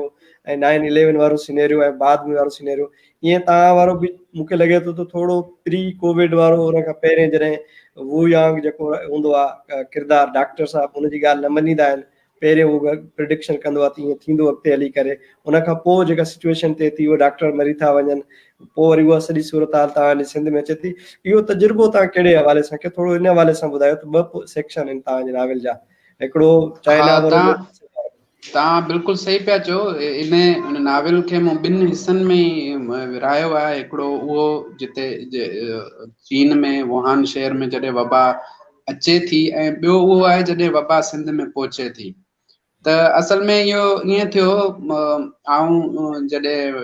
۽ نائن اليون وارو سينيريو ۽ بعد ۾ وارو سينيريو ائين توهان وارو به مونکي لڳي ٿو ته ٿورو پري ڪووڊ وارو ان کان پهرين جڏهن وو يانگ جيڪو هوندو آهي ڪردار ڊاڪٽر صاحب ان جي ڳالهه نه مڃيندا آهن پهرين هو پرڊڪشن ڪندو آهي ته ائين ٿيندو اڳتي هلي ڪري ان کان پوء جيڪا سچويشن ٿئي ٿي اهي ڊاڪٽر مري ٿا وڃن پوء وري اها سڄي صورتحال توهان جي سنڌ ۾ اچي ٿي اهو تجربو توهان ڪهڙي حوالي سان ڪيو ٿورو ان حوالي سان ٻڌايو ته ٻه سيڪشن آهن توهان جي ناول جا هڪڙو چائنا وارو توهان بلڪل صحيح پيا چئو ان ان ناول کي مون ٻن حصن ۾ ورهايو آهي هڪڙو اهو جتي چين ۾ ووهان شهر ۾ جڏهن وبا اچي ٿي ۽ ٻيو اهو آهي جڏهن وبا سنڌ ۾ پهچي ٿي ته اصل ۾ اهو ائين ٿيو آئون جڏهن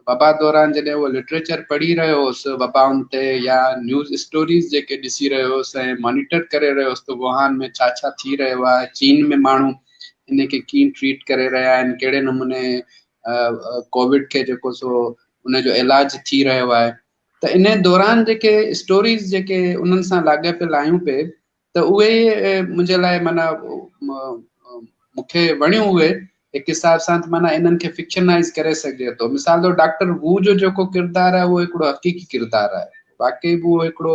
وبا دوران جڏهن اهو لٽريچر پڙهي رهيو هوس وبائن تي يا نيوز اسٽوريز جيڪي ڏسي رهيو هوس ۽ مانيٽر ڪري رهيو هوس ته ووهان ۾ ڇا ڇا ٿي رهيو آهي، چين ۾ ماڻهو ان کي ڪيئن ٽريٽ ڪري رهيا آهن، ڪهڙي نموني ڪووڊ کي جيڪو سو ان جو علاج ٿي رهيو آهي ته ان دوران جيڪي اسٽوريز جيڪي انهن سان لاڳاپيل آيون پئي ته اهي منهنجي لاء معنيٰ مون کي وڻيون اهي هڪ حساب سان ته معنيٰ انهن کي فڪشنائز ڪري سگهجي ٿو. مثال طور ڊاڪٽر وو جو جيڪو ڪردار آهي اهو هڪڙو حقيقي ڪردار آهي. واقعي به اهو هڪڙو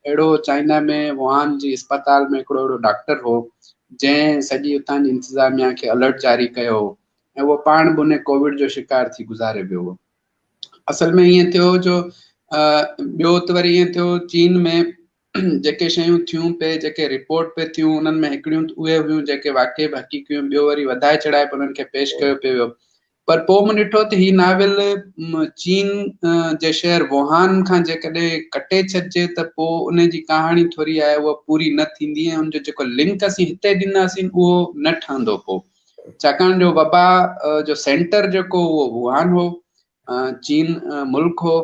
اهڙو چائنا ۾ ووهان جي اسپتال ۾ هڪڙو اهڙو ڊاڪٽر هو جنهن سڄي اتان جي انتظاميا کي الرٽ جاري ڪيو هو ۽ اهو پاڻ به ان ڪووڊ جو شڪار ٿي گذاري ويو هو. اصل ۾ ائين ٿيو جو ٻيو ته وري ائين ٿيو چين ۾ جيڪي شيون ٿيون پئي جيڪي رپورٽ پئي ٿيون انهن ۾ هڪڙيون ته اهي هيون جيڪي واقعي به حقيقي هيون ٻيو وري وڌائي چڙهائي به انهن کي پيش ڪيو پئي ويو پر پوء مون ڏٺو ته هي ناول چين جي شهر ووهان کان جيڪڏهن ڪٽي ڇڏجي ته پوء ان جي ڪهاڻي ٿوري آهي اها پوري نه ٿيندي ۽ ان جو جيڪو لنڪ اسين هتي ڏينداسين اهو نه ٺهندو پوء ڇاڪاڻ جو وبا جو سينٽر جيڪو اهو ووهان هو، چين ملڪ هو،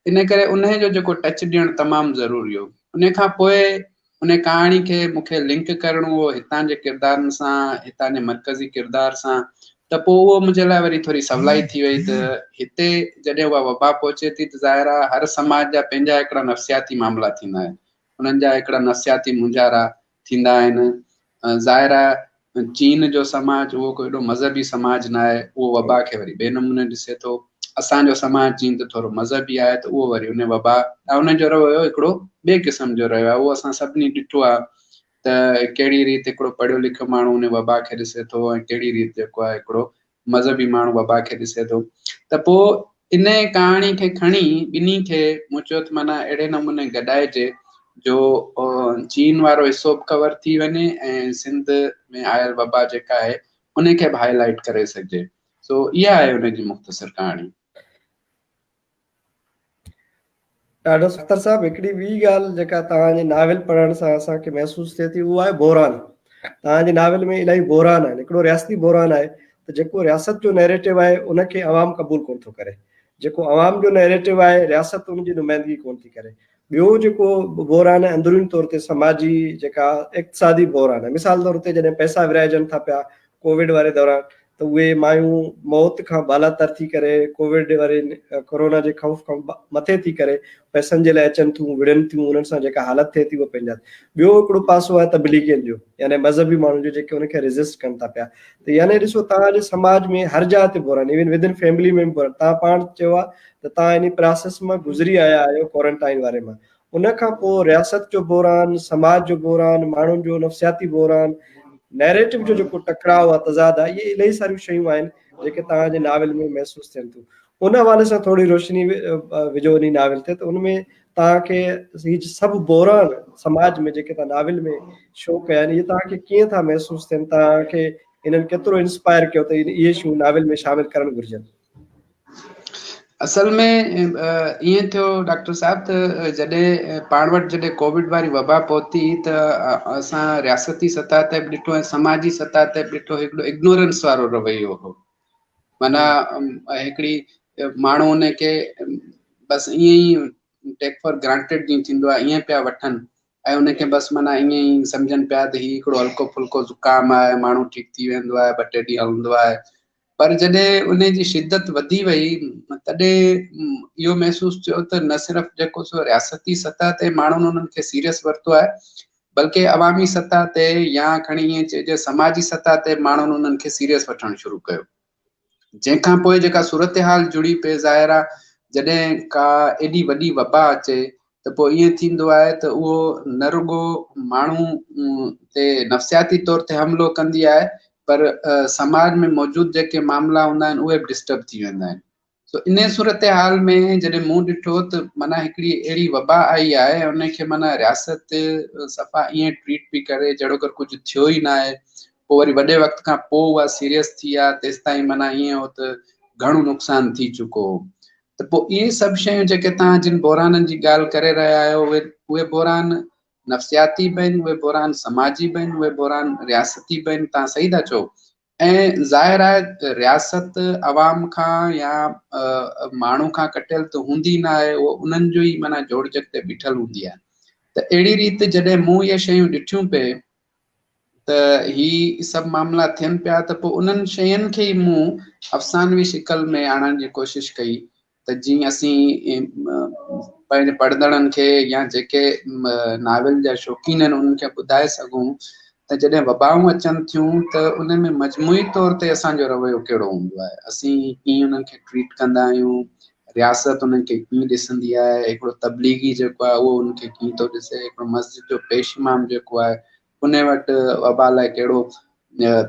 ان ڪري انهي جو جيڪو ٽچ ڏيڻ تمام ضروري هو. انهي کان پوء انهي ڪهاڻي کي مون کي لنڪ ڪرڻو هو هتان جي ڪردارن سان، هتان جي مرڪزي ڪردار سان ته پوء اهو منهنجي لاء وري ٿوري سولائي ٿي وئي ته هتي جڏهن اها وبا پهچي ٿي ته ظاهر آهي هر سماج جا پنهنجا هڪڙا نفسياتي معاملا ٿيندا آهن، انهن جا هڪڙا نفسياتي مونجهارا ٿيندا آهن. ظاهر آهي چين جو سماج اهو ڪو ايڏو مذهبي سماج نه آهي، اهو وبا کي وري ٻئي نموني ڏسي ٿو. اسان جو سماج جيئن ته ٿورو مذهبي آهي ته اهو وري ان وبا ڏانهن ان جو رويو هڪڙو ٻئي قسم جو رهيو آهي. اهو اسان سڀني ڏٺو آهي ته ڪهڙي ريت هڪڙو پڙهيو لکيو ماڻهو ان وبا کي ڏسي ٿو ۽ ڪهڙي ريت جيڪو آهي هڪڙو مذهبي ماڻهو وبا کي ڏسي ٿو ته پوء انهيء ڪهاڻي کي کڻي ٻنهي کي مون چيو ته معنيٰ اهڙي نموني گڏائجي جو چين وارو حصو به ڪور ٿي وڃي ۽ سنڌ ۾ آيل وبا جيڪا آهي ان کي به هائي لائيٽ ڪري سگهجي. سو اها آهي ان جي مختصر ڪهاڻي. ڏاڍو اختر صاحب هڪڙي ٻي ڳالهه جيڪا توهان جي ناول پڙهڻ سان اسان کي محسوس ٿئي ٿي اهو آهي بحران. توهان جي ناول ۾ الاهي بحران آهن. هڪڙو رياستي بحران آهي ته جيڪو رياست جو نيريٽو آهي ان کي عوام قبول ڪونه ٿو ڪري. جيڪو عوام جو نيريٽو آهي رياست ان جي نمائندگي ڪونه ٿي ڪري. ٻيو جيڪو بحران آهي اندروني طور تي سماجي جيڪا اقتصادي بحران آهي. مثال طور تي جڏهن پئسا ورهائجن ٿا پيا ڪووڊ واري دوران ته اهي مايون موت کان بالاتر ٿي ڪري ڪووڊ واري ڪورونا جي خوف کان مٿي ٿي ڪري پئسن جي لاء اچن ٿيون وڙهن ٿيون انهن سان جيڪا حالت ٿئي ٿي اها پنهنجا ٻيو هڪڙو پاسو آهي تبليغين جو يعني مذهبي ماڻهن جو جيڪي ان کي ريزسٽ ڪن ٿا پيا ته يعني ڏسو توهان جي سماج ۾ هر جاء تي بحران ايون ودن فيملي ۾ به بحران توهان پاڻ چيو آهي ته توهان انهي پراسيس مان گذري آيا آهيو ڪوارنٽائن واري مان ان کان پوء رياست جو بحران، سماج جو بحران، ماڻهن جو نفسياتي بحران، نيريٽو جو جيڪو ٽڪراء آهي، تضاد آهي، اهي الاهي ساريون شيون آهن جيڪي توهان جي ناول ۾ محسوس ٿين ٿيون. ان حوالي سان ٿوري روشني وجهو انهي ناول تي ته ان ۾ توهان کي هي سڀ بحران سماج ۾ جيڪي توهان ناول ۾ شو ڪيا آهن اهي توهان کي ڪيئن ٿا محسوس ٿين، توهان کي انهن ڪيترو انسپائر ڪيو ته اهي شيون ناول ۾ شامل ڪرڻ گهرجن. اصل ۾ ائين ٿيو ڊاڪٽر صاحب ته جڏهن پاڻ وٽ جڏهن ڪووڊ واري وبا پهتي ته اسان رياستي سطح تي به ڏٺو ۽ سماجي سطح تي به ڏٺو هڪڙو اگنورنس وارو رويو هو معنيٰ هڪڙي ماڻهو ان کي بس ائين ئي ٽيڪ فار گرانٽيڊ جيئن ٿيندو آهي ائين پيا وٺن ۽ ان کي بس معنيٰ ائين ئي سمجهن پيا ته هي هڪڙو هلڪو ڦلڪو زڪام آهي ماڻهو ٺيڪ ٿي ويندو آهي ٻه ٽي ڏينهن هلندو آهي پر جڏهن ان جي شدت وڌي وئي تڏهن اهو محسوس ٿيو ته نه صرف جيڪو سو رياستي سطح تي ماڻهن انهن کي سيريس ورتو آهي بلڪه عوامي سطح تي يا کڻي ائين چئجي سماجي سطح تي ماڻهن انهن کي سيريس وٺڻ شروع ڪيو جنهن کان پوء جيڪا صورتحال جڙي پئي ظاهر آهي جڏهن ڪا ايڏي وڏي وبا اچي ته پوء ائين ٿيندو آهي ته اهو نه رڳو ماڻهو تي نفسياتي طور تي حملو ڪندي آهي پر سماج ۾ موجود جيڪي معاملا هوندا آهن اهي به ڊسٽرب ٿي ويندا آهن سو ان صورتحال ۾ جڏهن مون ڏٺو ته معنيٰ هڪڙي اهڙي وبا آئي آهي ان کي معنيٰ رياست صفا ائين ٽريٽ پئي ڪري جهڙوڪر ڪجهه ٿيو ئي نه آهي پوء وري وڏي وقت کان پوء اها سيريس ٿي آهي تيستائين معنيٰ ائين هو ته گهڻو نقصان ٿي چڪو هو ته پوء اهي سڀ شيون جيڪي توهان جن بحرانن جي ڳالهه ڪري رهيا آهيو اهي اهي بحران نفسياتي به آهن اهي بحران سماجي به آهن اهي بحران رياستي به آهن توهان صحيح ٿا چئو ۽ ظاهر آهي رياست عوام کان يا ماڻهو کان ڪٽيل ته هوندي نه آهي اهو انهن جو ئي معنيٰ جوڙجڪ تي بيٺل هوندي آهي ته اهڙي ريت جڏهن مون اهي شيون ڏٺيون پئي ته هي سڀ معاملا ٿين پيا ته پوء انهن شين کي ئي مون افسانوي شڪل ۾ آڻڻ جي ڪوشش ڪئي ته جيئن اسين پنهنجي پڙهندڙن کي يا جيڪي ناول جا شوقين آهن انهن کي ٻڌائي سگهون ته جڏهن وبائون اچن ٿيون ته ان ۾ مجموعي طور تي اسان جو رويو ڪهڙو هوندو آهي، اسين ڪيئن انهن کي ٽريٽ ڪندا آهيون، رياست انهن کي ڪيئن ڏسندي آهي، هڪڙو تبليغي جيڪو آهي اهو ان کي ڪيئن ٿو ڏسي، هڪڙو مسجد جو پيش امام جيڪو آهي ان وٽ وبا لاء ڪهڙو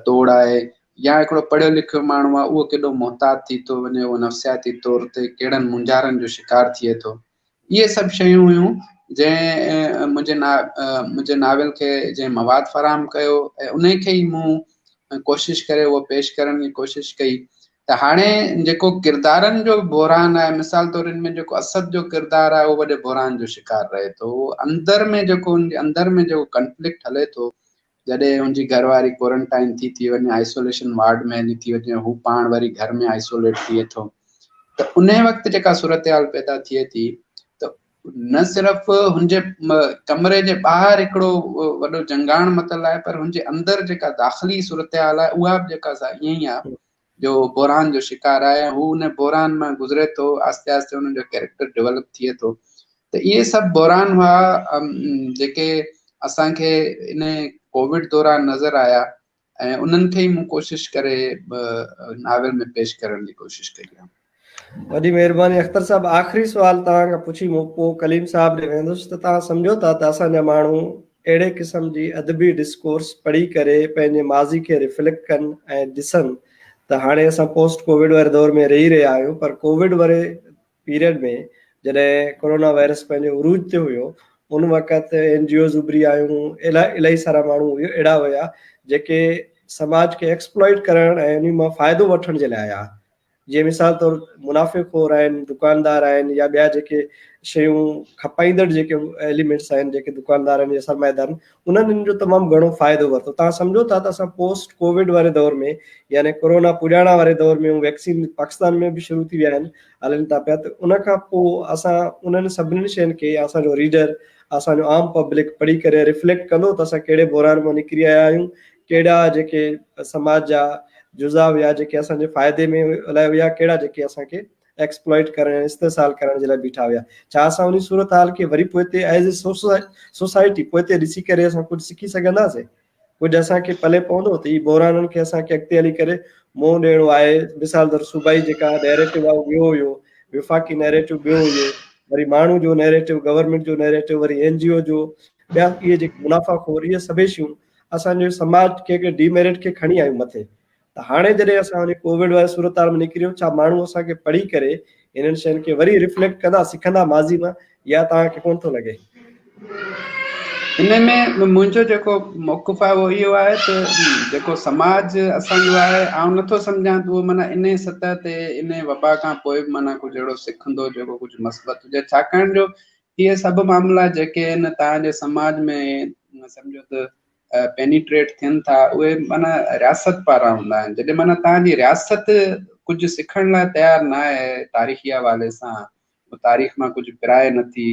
توڙ آهي يا هڪڙو پڙهيو لکيو ماڻهو آهي اهو ڪيڏو محتاط ٿي ٿو وڃي، اهو نفسياتي طور تي ڪهڙن مونجهارن جو شڪار ٿئي ٿو. اهي سڀ شيون هيون جنهن منهنجي منهنجي ناول کي جنهن مواد فراهم ڪيو ۽ انهي کي ئي مون ڪوشش ڪري اهو پيش ڪرڻ جي ڪوشش ڪئي ته هاڻي جيڪو ڪردارن جو بحران آهي مثال طور ان ۾ جيڪو اسد جو ڪردار آهي اهو وڏي بحران جو شڪار رهي ٿو اهو اندر ۾ جيڪو ان جي اندر ۾ جيڪو ڪنفلڪٽ هلي ٿو جڏهن ان جي گهر واري ڪورنٽائن ٿي ٿي وڃي آئسوليشن وارڊ ۾ هلي ٿي وڃي هو پاڻ وري گهر ۾ آئسوليٽ ٿئي ٿو ته ان وقت جيڪا صورتحال پيدا ٿئي ٿي ته نه صرف هن جي ڪمري جي ٻاهر هڪڙو وڏو جنگاڻ متل آهي پر هن جي اندر جيڪا داخلي صورتحال آهي اها به جيڪا سا ائين ئي آهي جو بحران جو شڪار آهي ۽ هو ان بحران مان گذري ٿو آهستي آهستي ان جو ڪيريڪٽر ڊيولپ ٿئي ٿو ته اهي سڀ بحران هئا جيڪي اسان کي ان ڪووڊ دوران نظر آيا ۽ انهن کي ئي مون ڪوشش ڪري ناول ۾ پيش ڪرڻ جي ڪوشش ڪئي آهي. وڏي مهرباني اختر صاحب آخري سوال توهان کان پڇي مون پوء ڪليم صاحب ڏي ويندس ته توهان سمجهو ٿا ته اسان جا ماڻهو اهڙي قسم جي ادبي ڊسڪورس پڙهي ڪري پنهنجي ماضي کي ريفليڪٽ ڪن ۽ ڏسن ته هاڻي اسان پوسٽ ڪووڊ واري دور ۾ رهي رهيا آهيون پر ڪووڊ واري پيريڊ ۾ جڏهن ڪورونا وائرس پنهنجي عروج تي هيو ان وقت اين جي اوز اڀري آيون الاهي سارا ماڻهو اهڙا هيا جيڪي سماج کي ايڪسپلائٽ ڪرڻ ۽ انهي مان فائدو وٺڻ جي لاء آيا. جيئن مثال طور منافعي خور آهن، دڪاندار آهن يا ٻيا جيڪي شيون کپائيندڙ جيڪي ايليمينٽس آهن جيڪي دڪاندار آهن يا سرمائيدار آهن انهن ان جو تمام گهڻو فائدو ورتو. توهان سمجهو ٿا ته اسان پوسٽ ڪووڊ واري دور ۾ يعني ڪورونا پڄاڻا واري دور ۾ ويڪسين پاڪستان ۾ به شروع ٿي ويا آهن هلن ٿا پيا ته ان کان پوء اسان انهن سڀني شين کي اسان جو ريڊر اسان جو عام پبلڪ پڙهي ڪري ريفليڪٽ ڪندو ته اسان ڪهڙي بحران مان نڪري آيا آهيون ڪهڙا جيڪي سماج جا جزا هيا جيڪي اسان جي فائدي ۾ لاء هيا ڪهڙا جيڪي اسان کي ايڪسپلائٽ ڪرڻ ۽ استحصال ڪرڻ جي لاء بيٺا هيا ڇا اسان انهي صورتحال کي وري پوئتي ايز اي سوسائٽي پوئتي ڏسي ڪري اسان ڪجهه سکي سگهنداسين ڪجهه اسان کي پلي پوندو ته هي بحرانن کي اسان کي اڳتي هلي ڪري منهن ڏيڻو آهي مثال طور صوبائي جيڪا نيريٽو آهي اهو ٻيو هيو وفاقي نيريٽو ٻيو هيو وري ماڻهو جو نيريٽو گورنمينٽ جو نيريٽو وري اين جي او جو ٻيا اهي جيڪي منافع خور اهي سڀئي شيون اسان جي سماج کي هڪڙي ڊي ميرٽ کي کڻي آيون مٿي ته هاڻي جڏهن اسان ان ڪووڊ واري صورتحال ۾ نڪري آيون ڇا ماڻهو اسان کي پڙهي ڪري انهن شين کي وري ريفليڪٽ ڪندا سکندا ماضي مان يا توهان کي ڪونه ٿو لڳي؟ ان ۾ منهنجو جيڪو موقف آهي اهو اهو آهي ته جيڪو سماج اسان جو آهي آئون نٿو سمجهان ته اهو معنيٰ انهي سطح تي انهي وبا کان پوء به معنيٰ ڪجهه اهڙو سکندو جيڪو ڪجهه مثبت هجي ڇاڪاڻ جو اهي سڀ معاملا جيڪي آهن توهان جي سماج ۾ سمجهو ته پينيٽريٽ ٿين ٿا اهي معنيٰ رياست پاران هوندا آهن جڏهن معنيٰ توهان جي رياست ڪجهه سکڻ لاء تيار نه آهي تاريخي حوالي سان تاريخ مان ڪجهه پرائي نٿي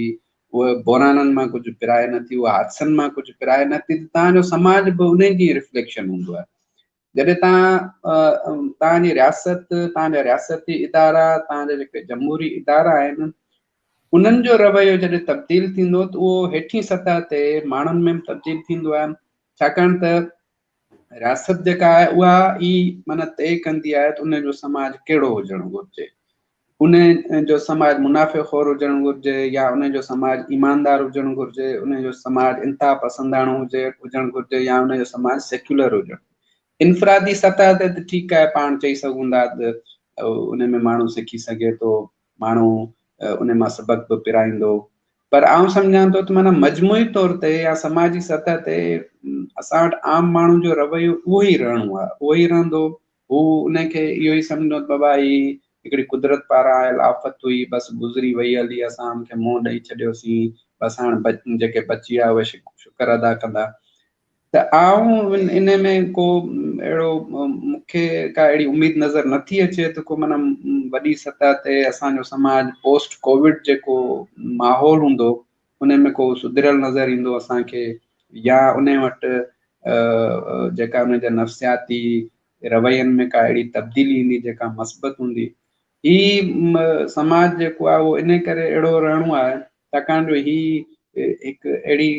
اهي بحرانن مان ڪجهه پرائي نٿي اهي حادثن مان ڪجهه پرائي نٿي ته توهان جو سماج به انهي جي رفليڪشن هوندو آهي جڏهن توهان توهان جي رياست توهان جا رياستي ادارا توهان جا جيڪي جمهوري ادارا آهن انهن جو رويو جڏهن تبديل ٿيندو ته اهو هيٺين سطح تي ماڻهن ۾ به تبديل ٿيندو آهي ڇاڪاڻ ته رياست جيڪا آهي اها ئي معنيٰ طئي ڪندي آهي ته ان جو سماج ڪهڙو هجڻ گهرجي ان جو سماج منافع خور هجڻ گهرجي يا ان جو سماج ايماندار هجڻ گهرجي ان جو سماج انتها پسنداڻو هجي هجڻ گهرجي يا ان جو سماج سيڪيولر هجڻ انفرادي سطح تي ته ٺيڪ آهي پاڻ چئي سگهون ٿا ته ان ۾ ماڻهو سکي سگهي ٿو ماڻهو ان مان سبق به پرائيندو پر آئون سمجهان ٿو ته معنيٰ مجموعي طور تي يا سماجي سطح تي اسان وٽ عام ماڻهو جو رويو اهو ئي رهڻو آهي اهو ئي رهندو هو ان کي اهو ئي سمجهندو ته بابا هي هڪڙي قدرت پاران آيل آفت هئي، بس گذري وئي هلي، اسان ان کي منهن ڏئي ڇڏيوسين، بس هاڻ جيڪي بچي ويا اهي شڪر ادا ڪندا. ته آئون ان ۾ ڪو اهڙو مون کي ڪا اهڙي اميد نظر نٿي اچي ته ڪو معنيٰ وڏي سطح تي اسان جو سماج پوسٽ ڪووڊ جيڪو ماحول هوندو ان ۾ ڪو سڌريل نظر ايندو اسان کي يا ان وٽ جيڪا ان جا نفسياتي روين ۾ ڪا اهڙي تبديلي ايندي جيڪا مثبت هوندي. هي سماج جيڪو آهي اهو ان ڪري اهڙو رهڻو آهي ڇاڪاڻ جو هي هڪ اهڙي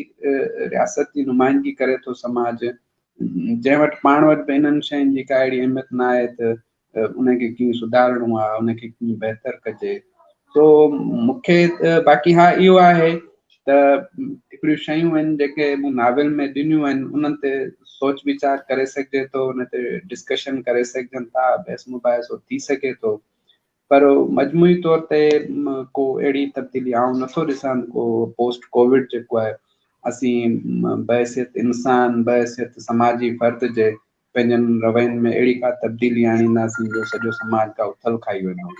رياست جي نمائندگي ڪري ٿو سماج جنهن وٽ پاڻ وٽ به انهن شين جي ڪا اهڙي اهميت نه آهي ته ان کي ڪيئن سڌارڻو آهي ان کي ڪيئن بهتر ڪجي سو مون کي باقي ها اهو آهي ته هڪڙيون شيون آهن جيڪي مون ناول ۾ ڏنيون آهن انهن تي سوچ ويچار ڪري سگهجي ٿو ان تي ڊسڪشن ڪري سگهجن ٿا بحث مباحثو ٿي سگهي ٿو پر مجموعي طور تي ڪو اهڙي تبديلي آئون نٿو ڏسان ڪو پوسٽ ڪووڊ جيڪو آهي اسين بحيثيت انسان بحيثيت سماجي فرد جي پنهنجن روين ۾ اهڙي ڪا تبديلي آڻينداسين جو سڄو سماج ڪا اٿل کائي ويندو.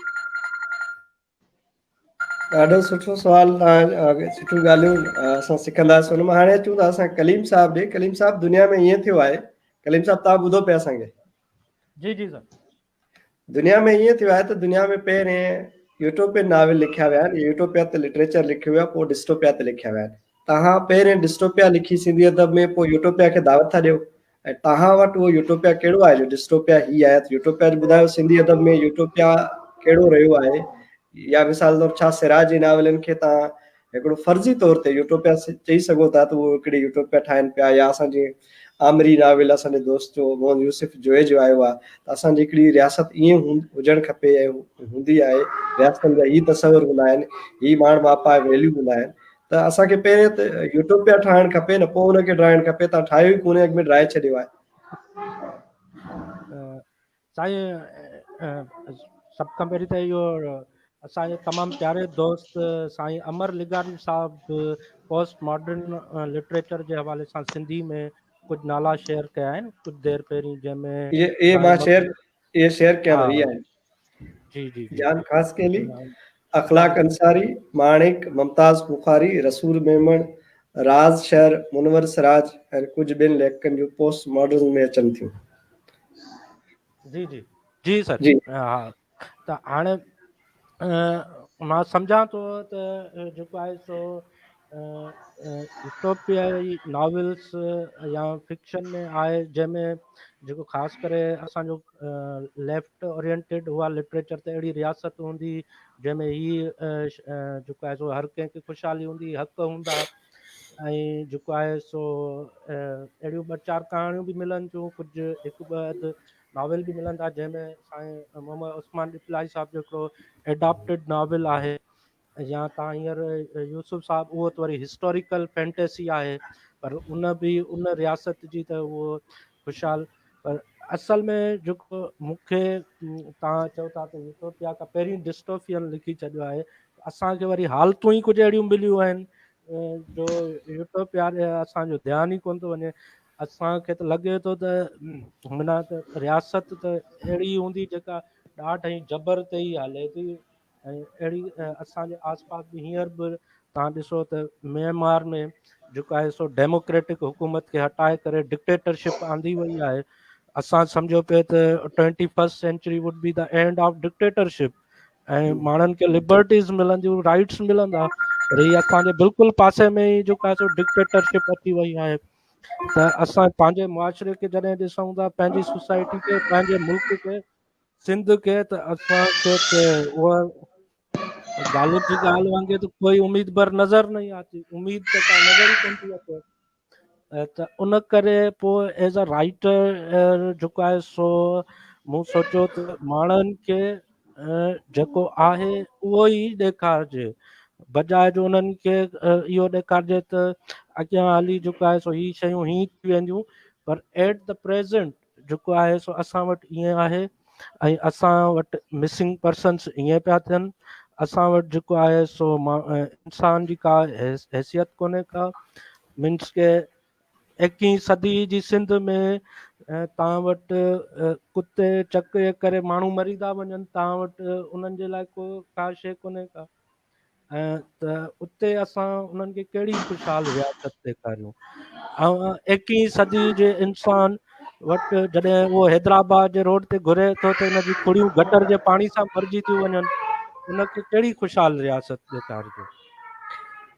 ڏاڍو سٺو سوال توهان سٺيون ڳالهيون اسان سکنداسين ان مان هاڻي اچون ٿا اسان ڪليم صاحب ڏي ڪليم صاحب دنيا ۾ ائين ٿيو آهي ڪليم صاحب توهان ٻڌو پيا اسان کي جي جي سر دنيا ۾ ائين ٿيو آهي ته دنيا ۾ پهرين يوٽوپين ناول لکيا ويا آهن يوٽوپيا تي لٽريچر لکيو ويو آهي پوء ڊسٽوپيا تي لکيا ويا آهن توهان پهرين ڊسٽوپيا لکي سنڌي ادب ۾ پوء يوٽوپيا کي دعوت ٿا ڏيو ۽ توهان وٽ اهو يوٽوپيا ڪهڙو آهي جو ڊسٽوپيا هي آهي ته يوٽوپيا جو ٻڌايو سنڌي ادب ۾ يوٽوپيا ڪهڙو رهيو آهي يا مثال طور ڇا سراج جي ناولن کي توهان هڪڙو فرضي طور تي يوٽوپيا چئي سگهو ٿا ته اهو هڪڙي يوٽوپيا ٺاهن پيا يا اسان جي آمري ناول اسان جي دوست جو محمد يوسف جوئي جو آيو آهي ته اسان جي هڪڙي رياست ائين هجڻ کپي ۽ هوندي آهي رياستن جا هي تصور هوندا آهن هي ماڻ ماپا ويليو هوندا آهن ته اسان کي پهرين ته يوٽوپيا ٺاهڻ کپي نه پوء ان کي ڊاهڻ کپي تان ٺاهيو ئي ڪونهي اڳ ۾ ڊاهي ڇڏيو آهي. سائين سڀ کان پهرين ته اهو اسان جي تمام پياري دوست سائين امر لغاري صاحب پوسٽ ماڊرن لٽريچر جي حوالي سان سنڌي ۾ ڪجهه نالا شيئر ڪيا آهن ڪجهه دير پهرين جنهن ۾ اهي مان شيئر اهي شيئر ڪيا هي آهن. جي جي جي جان خاصخيلي، اخلاق انصاري، ماڻڪ، ممتاز بخاري، رسول ميمڻ، راز شر، منور سراج ۽ ڪجهه ٻين ليکڪن جون پوسٽ ماڊرن ۾ اچن ٿيون. جي جي جي سر جي. ها ته هاڻي مان سمجهان ٿو ته جيڪو آهي سو يوٽوپيائي ناولس يا فڪشن ۾ آهي جنهن ۾ جيڪو خاص ڪري اسان جو ليفٽ اورينٽيڊ هئا لٽريچر ته اهڙي رياست هوندي جنهن ۾ هي جيڪو آهي سو هر ڪنهن کي خوشحالي هوندي حق هوندا ۽ جيڪو آهي سو اهڙيون ٻه چار ڪهاڻيون به ملن ٿيون ڪجهه هڪ ٻه اڌ ناول به ملن ٿا جنهن ۾ سائين محمد عثمان ڏيپلائي صاحب جو هڪڙو ايڊاپٽيڊ ناول آهي يا تان هينئر يوسف صاحب اهو ته وري هسٽوريڪل فينٽيسي آهي پر ان به ان رياست جي ته اهو خوشحال پر اصل ۾ جيڪو مون کي تان چئو ٿا ته يوٽوپيا کان پهرين ڊسٽوفين لکي ڇڏيو آهي اسان کي وري حالتون ئي ڪجهه اهڙيون مليون آهن جو يوٽوپيا ڏي اسان جو ڌيان ئي ڪونه ٿو وڃي اسان کي ته لڳي ٿو ته معنيٰ ته رياست ته اهڙي هوندي جيڪا ڏاڍ ۽ جبر تي ئي هلي ٿي ۽ اهڙي اسان جي آس پاس به هينئر به تان ڏسو ته ميانمار ۾ جيڪو آهي سو ڊيموڪريٽڪ حڪومت کي هٽائي ڪري ڊڪٽيٽرشپ آندي وئي آهي اسان سمجهو پئي ته twenty first century would be the end of dictatorship ۽ ماڻهن کي لبرٽيز ملنديون رائٽس ملندا پر هي اسان جي بلڪل پاسي ۾ ئي جيڪو آهي سو ڊڪٽيٽرشپ اچي وئي آهي ته اسان پنهنجي معاشري کي جڏهن ڏسون ٿا پنهنجي سوسائٽي کي پنهنجي ملڪ کي سنڌ کي ته اسان کي ته اها غالب جي ڳالهه وانگي ته ڪوئي اميد بر نظر نه آتي اميد ته ڪا نظر ئي ڪونه ٿي اچي ته ان ڪري پوء ايز اي رائيٽر جيڪو آهي سو مون سوچيو ته ماڻهن کي جيڪو آهي اهو ئي ڏيکارجي بجاء جو انهن کي اهو ڏيکارجي ته اڳيان هلي جيڪو آهي سو هي شيون هي ٿي وينديون پر ايٽ the present جيڪو آهي سو اسان وٽ ائين آهي ۽ اسان وٽ مسنگ پرسنس ائين پيا ٿين اسان وٽ جيڪو آهي سو انسان جي ڪا حيثيت ڪونهي ڪا مينس ڪي ايڪيهين صدي جي سنڌ ۾ تان وٽ ڪتي چڪ جي ڪري ماڻهو مري ٿا وڃن تان وٽ انهن جي لاء ڪو ڪا شيء ڪونهي ڪا ۽ ته اتي اسان انهن کي ڪهڙي خوشحال رياست ڏيکاريون ۽ ايڪيهين صدي جي انسان وٽ جڏهن اهو حيدرآباد جي روڊ تي گهري ٿو ته ان جي کڙيون گٽر جي پاڻي سان ڀرجي ٿيون وڃن ان کي ڪهڙي خوشحال رياست ڏيکارجي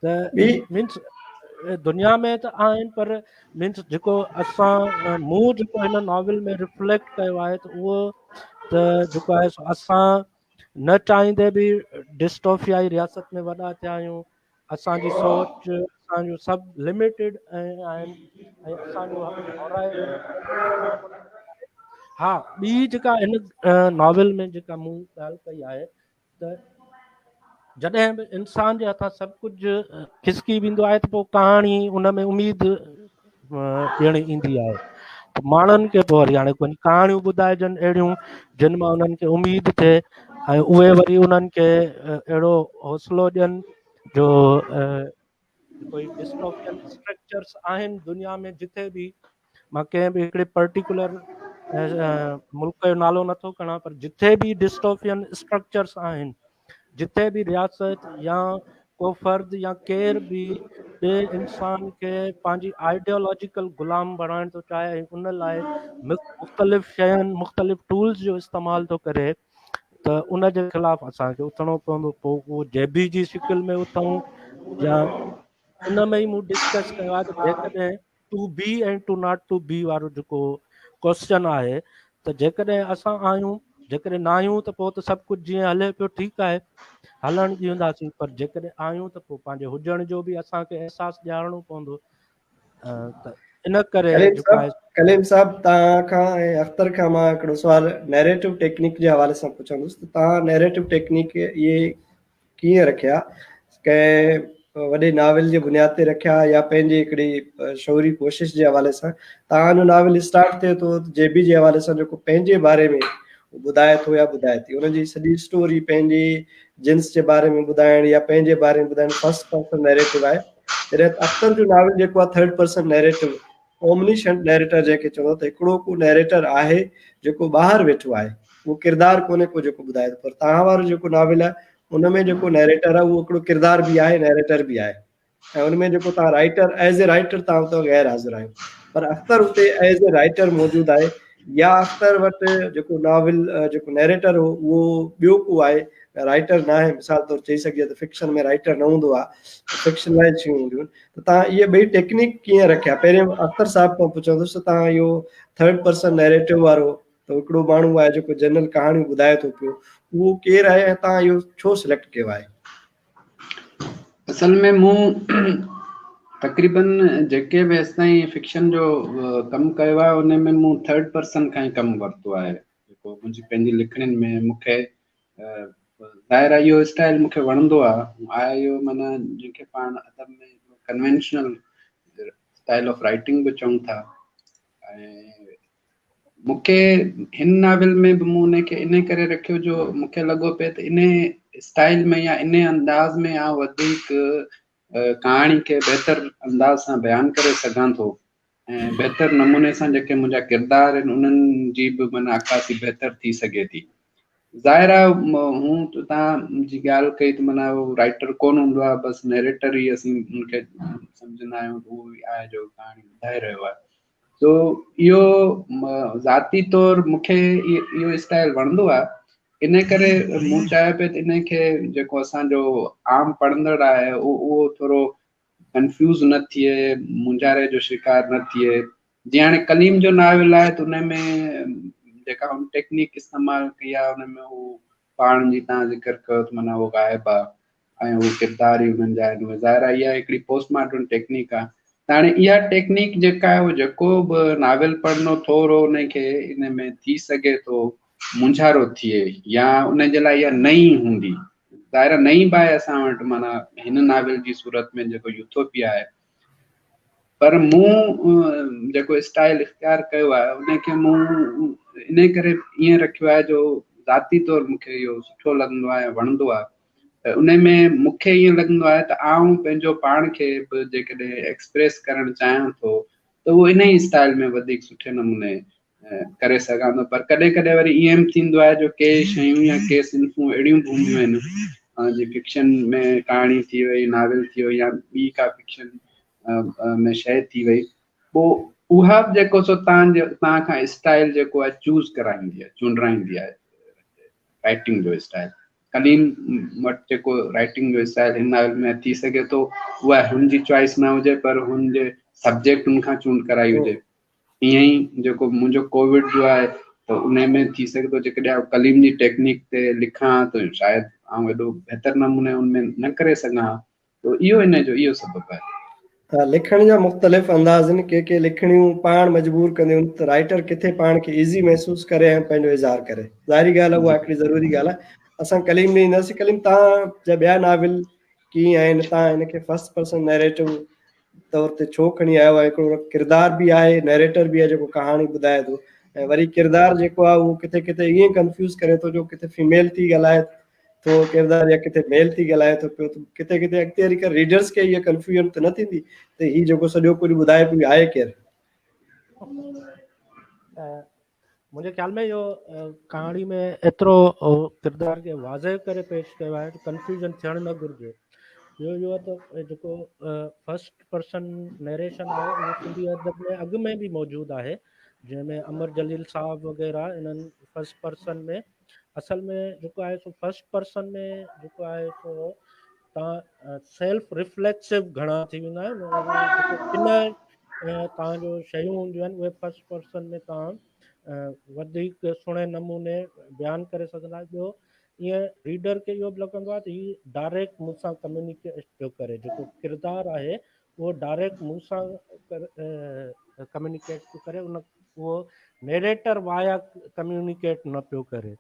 ته مينس دنيا ۾ ته آهن پر مينس جيڪو اسان مون جيڪو هن ناول ۾ ريفليڪٽ ڪيو آهي ته اهو ته جيڪو آهي اسان نه چاهيندي به ڊسٽوفيائي رياست ۾ وڏا ٿيا آهيون اسان جي سوچ اسان جو سڀ لميٽيڊ آهن ۽ اسان جو ها ٻي جيڪا هن ناول ۾ جيڪا مون ڳالهه ڪئي آهي ته جڏهن به انسان جي هٿان سڀ ڪجهه کسڪي ويندو آهي ته پوء ڪهاڻي ان ۾ اميد ڏيڻ ايندي آهي ته ماڻهن کي پوء وري هاڻي ڪجهه ڪهاڻيون ٻڌائجن اهڙيون جن مان انهن کي اميد ٿئي ۽ اهي وري انهن کي اهڙو حوصلو ڏين جو ڪوئي ڊسٽوپين اسٽرڪچرس آهن دنيا ۾ جتي به مان ڪنهن به هڪڙي پرٽيڪولر ملڪ جو نالو نٿو کڻان پر جتي به ڊسٽوپين اسٽرڪچرس آهن جتي به رياست يا ڪو فرد يا ڪير به ٻئي انسان کي پنهنجي آئيڊيالاجيڪل غلام بڻائڻ ٿو چاهي ۽ ان لاء مختلف شين مختلف ٽولز جو استعمال ٿو ڪري ته ان جي خلاف اسان کي اٿڻو پوندو پوء اهو جي بي جي شڪل ۾ اٿون يا ان ۾ ئي مون ڊسڪس ڪيو آهي ته جيڪڏهن to be ۽ to not to be وارو جيڪو ڪوشچن آهي ته جيڪڏهن اسان آهيون جيڪڏهن نه آهيون ته پوء ته سڀ ڪجهه جيئن هلي پيو ٺيڪ آهي هلڻ ڏينداسين پر جيڪڏهن آهيون ته پوء پنهنجي هجڻ جو به اسان کي احساس ڏيارڻو پوندو ته ان ڪري جيڪو آهي ڪليم صاحب توهان کان ۽ اختر کان مان هڪڙو سوال نيريٽو ٽيڪنيڪ جي حوالي سان پڇندس ته توهان نيريٽو ٽيڪنيڪ اهي ڪيئن رکيا ڪنهن وڏي ناول جي بنياد تي رکيا يا پنهنجي هڪڙي شعوري ڪوشش جي حوالي سان توهان جو ناول اسٽارٽ ٿئي ٿو جي بي جي حوالي سان جيڪو پنهنجي باري ۾ ٻڌائي ٿو يا ٻڌائي ٿي ان جي سڄي اسٽوري پنهنجي جنس جي باري ۾ ٻڌائڻ يا پنهنجي باري ۾ ٻڌائڻ فرسٽ پرسن نيريٽو آهي جڏهن ته اختر جو ناول جيڪو آهي third person narrative omniscient narrator جنهن کي چوندو ته هڪڙو ڪو نيريٽر آهي جيڪو ٻاهر ويٺو آهي. اهو ڪردار ڪونهي ڪو جيڪو ٻڌائي ٿو پر توهان وارو جيڪو ناول آهي ان ۾ جيڪو نيريٽر آهي اهو هڪڙو ڪردار به آهي نيريٽر به آهي ۽ ان ۾ جيڪو توهان رائيٽر ايز اي رائيٽر توهان اتي غير حاضر آهيو پر اختر اتي ايز اي رائيٽر موجود آهي يا اختر وٽ جيڪو ناول جيڪو نيريٽر هو اهو ٻيو ڪو آهي رائيٽر نه آهي مثال طور چئي سگهجي ته فڪشن ۾ رائيٽر نه هوندو آهي فڪشنلائز شيون هونديون آهن ته توهان اهي ٻئي ٽيڪنيڪ ڪيئن رکيا پهرين اختر صاحب کان پڇندس ته توهان اهو ٿرڊ پرسن نيريٽو وارو ته هڪڙو ماڻهو آهي جيڪو جنرل ڪهاڻيون ٻڌائي ٿو پيو اهو ڪير آهي ۽ توهان اهو ڇو سليڪٽ ڪيو آهي؟ اصل ۾ مون تقريبن جيڪي به هيستائين فڪشن جو ڪم ڪيو آهي ان ۾ مون ٿرڊ پرسن کان ئي ڪم ورتو آهي جيڪو منهنجي پنهنجي لکڻين ۾ مون کي ظاهر آهي اهو اسٽائل مون کي وڻندو آهي آء اهو معنيٰ جنهن کي پاڻ ادب ۾ ڪنوينشنل اسٽائل آف رائٽنگ به چئون ٿا ۽ مون کي هن ناول ۾ به مون ان کي ان ڪري رکيو جو مون کي لڳو پئي ته ان اسٽائل ۾ يا ان انداز ۾ آئون وڌيڪ ڪهاڻي کي بهتر انداز سان بيان ڪري سگهان ٿو ۽ بهتر نموني سان جيڪي منهنجا ڪردار آهن انهن جي به معنيٰ عڪاسي بهتر ٿي سگهي ٿي. ظاهر آهي هون ته توهان جي ڳالهه ڪئي ته معنيٰ هو رائٽر ڪونه هوندو آهي بس نيريٽر ئي اسين ان کي سمجهندا آهيون ته اهو ئي آهي جو ڪهاڻي ٻڌائي رهيو آهي. سو اهو ذاتي طور مون کي اهو اسٽائل وڻندو آهي ان ڪري مون چاهيو پئي ته ان کي جيڪو اسان جو عام پڙهندڙ آهي اهو ٿورو ڪنفيوز نه ٿئي مونجهاري جو شڪار نه ٿئي جيئن هاڻي ڪليم جو ناول آهي ته ان ۾ جيڪا هن ٽيڪنيڪ استعمال ڪئي آهي ان ۾ هو پاڻ جي تان ذڪر ڪيو ته معنيٰ هو غائب آهي ۽ اهي ڪردار ئي انهن جا آهن اهي ظاهر آهي اها هڪڙي پوسٽ ماڊرن ٽيڪنيڪ آهي ته هاڻي اها ٽيڪنيڪ جيڪا آهي اهو جيڪو به ناول پڙهندو ٿورو ان کي ان ۾ ٿي سگهي ٿو مونجهارو ٿئي يا ان جي لاء اها نئين هوندي ظاهر آهي نئين به آهي اسان وٽ معنيٰ هن ناول جي صورت ۾ جيڪو يوٿوپيا آهي پر مون جيڪو اسٽائل اختيار ڪيو آهي ان کي مون ان ڪري ائين رکيو آهي جو ذاتي طور مون کي اهو سٺو لڳندو آهي وڻندو آهي ته ان ۾ مون کي ائين لڳندو آهي ته آئون پنهنجو پاڻ کي به جيڪڏهن ايڪسپريس ڪرڻ چاهيان ٿو ته اهو ان ئي اسٽائل ۾ وڌيڪ سٺي نموني ڪري سگهان ٿو پر ڪڏهن ڪڏهن وري ائين به ٿيندو آهي جو ڪي شيون يا ڪي صنفون اهڙيون به هونديون آهن جي فڪشن ۾ ڪهاڻي ٿي وئي ناول ٿي ويو يا ٻي ڪا فڪشن ۾ شيء ٿي وئي پوء اها به جيڪو سو تان جي تان کان اسٽائل جيڪو آهي چوز ڪرائيندي آهي چونڊرائيندي آهي رائٽنگ جو اسٽائل ڪليم وٽ جيڪو رائٽنگ جو اسٽائل هن ناول ۾ ٿي سگهي ٿو اها هن جي چوائس نه هجي پر هن جي سبجيڪٽ هن کان چونڊ ڪرائي هجي ائين ئي جيڪو منهنجو ڪووڊ جو آهي ته ان ۾ ٿي سگهي ٿو جيڪڏهن آئون ڪليم جي ٽيڪنيڪ تي لکان ته شايد آئون ايڏو بهتر نموني ان ۾ نه ڪري سگهان ها ته اهو ان جو اهو سبب آهي. ها لکڻ جا مختلف انداز آهن ڪي ڪي لکڻيون پاڻ مجبور ڪنديون آهن ته رائيٽر ڪٿي پاڻ کي ايزي محسوس ڪري ۽ پنهنجو اظهار ڪري ظاهري ڳالهه آهي اها هڪڙي ضروري ڳالهه آهي اسان ڪليم ڏي اينداسين ڪليم توهان جا ٻيا ناول ڪيئن آهن توهان هن کي فرسٽ پرسن نيريٽو طور تي ڇو کڻي آيو آهي هڪڙو ڪردار به آهي نيريٽر به آهي جيڪو ڪهاڻي ٻڌائي ٿو ۽ وري ڪردار جيڪو آهي اهو ڪٿي ڪٿي ائين ڪنفيوز ڪري ٿو جو ڪٿي فيميل ٿي ڳالهائي ٿو ڪردار يا ڪٿي ميل ٿي ڳالهائي ٿو پيو ته ڪٿي ڪٿي اڳتي هلي ڪري ريڊرس کي اها ڪنفيوزن ته نه ٿيندي ته هي جيڪو سڄو ڪجهه ٻڌائي پيو آهي ڪير؟ منهنجي خيال ۾ اهو ڪهاڻي ۾ ايترو ڪردار کي واضح ڪري پيش ڪيو آهي ته ڪنفيوزن ٿيڻ نه گهرجي ٻيو اهو آهي ته جيڪو فرسٽ پرسن نيريشن آهي اهو سنڌي ادب ۾ اڳ ۾ به موجود آهي جنهن ۾ امر جليل صاحب وغيره انهن فرسٽ پرسن ۾ اصل ۾ جيڪو آهي سو فرسٽ پرسن ۾ جيڪو آهي سو تان سيلف ريفليڪسو گهڻا ٿي ويندا آهن ان تان جو شيون هونديون آهن اهي فرسٽ پرسن ۾ تان وڌيڪ سهڻي نموني بيان ڪري سگهندا آهيو ٻيو ائين ريڊر کي اهو به لڳندو آهي ته هي ڊائريڪٽ مون سان ڪميونيڪيٽ پيو ڪري جيڪو ڪردار آهي اهو ڊائريڪٽ مون سان ڪميونيڪيٽ پيو ڪري ان اهو نيريٽر وايا ڪميونيڪيٽ نه پيو ڪري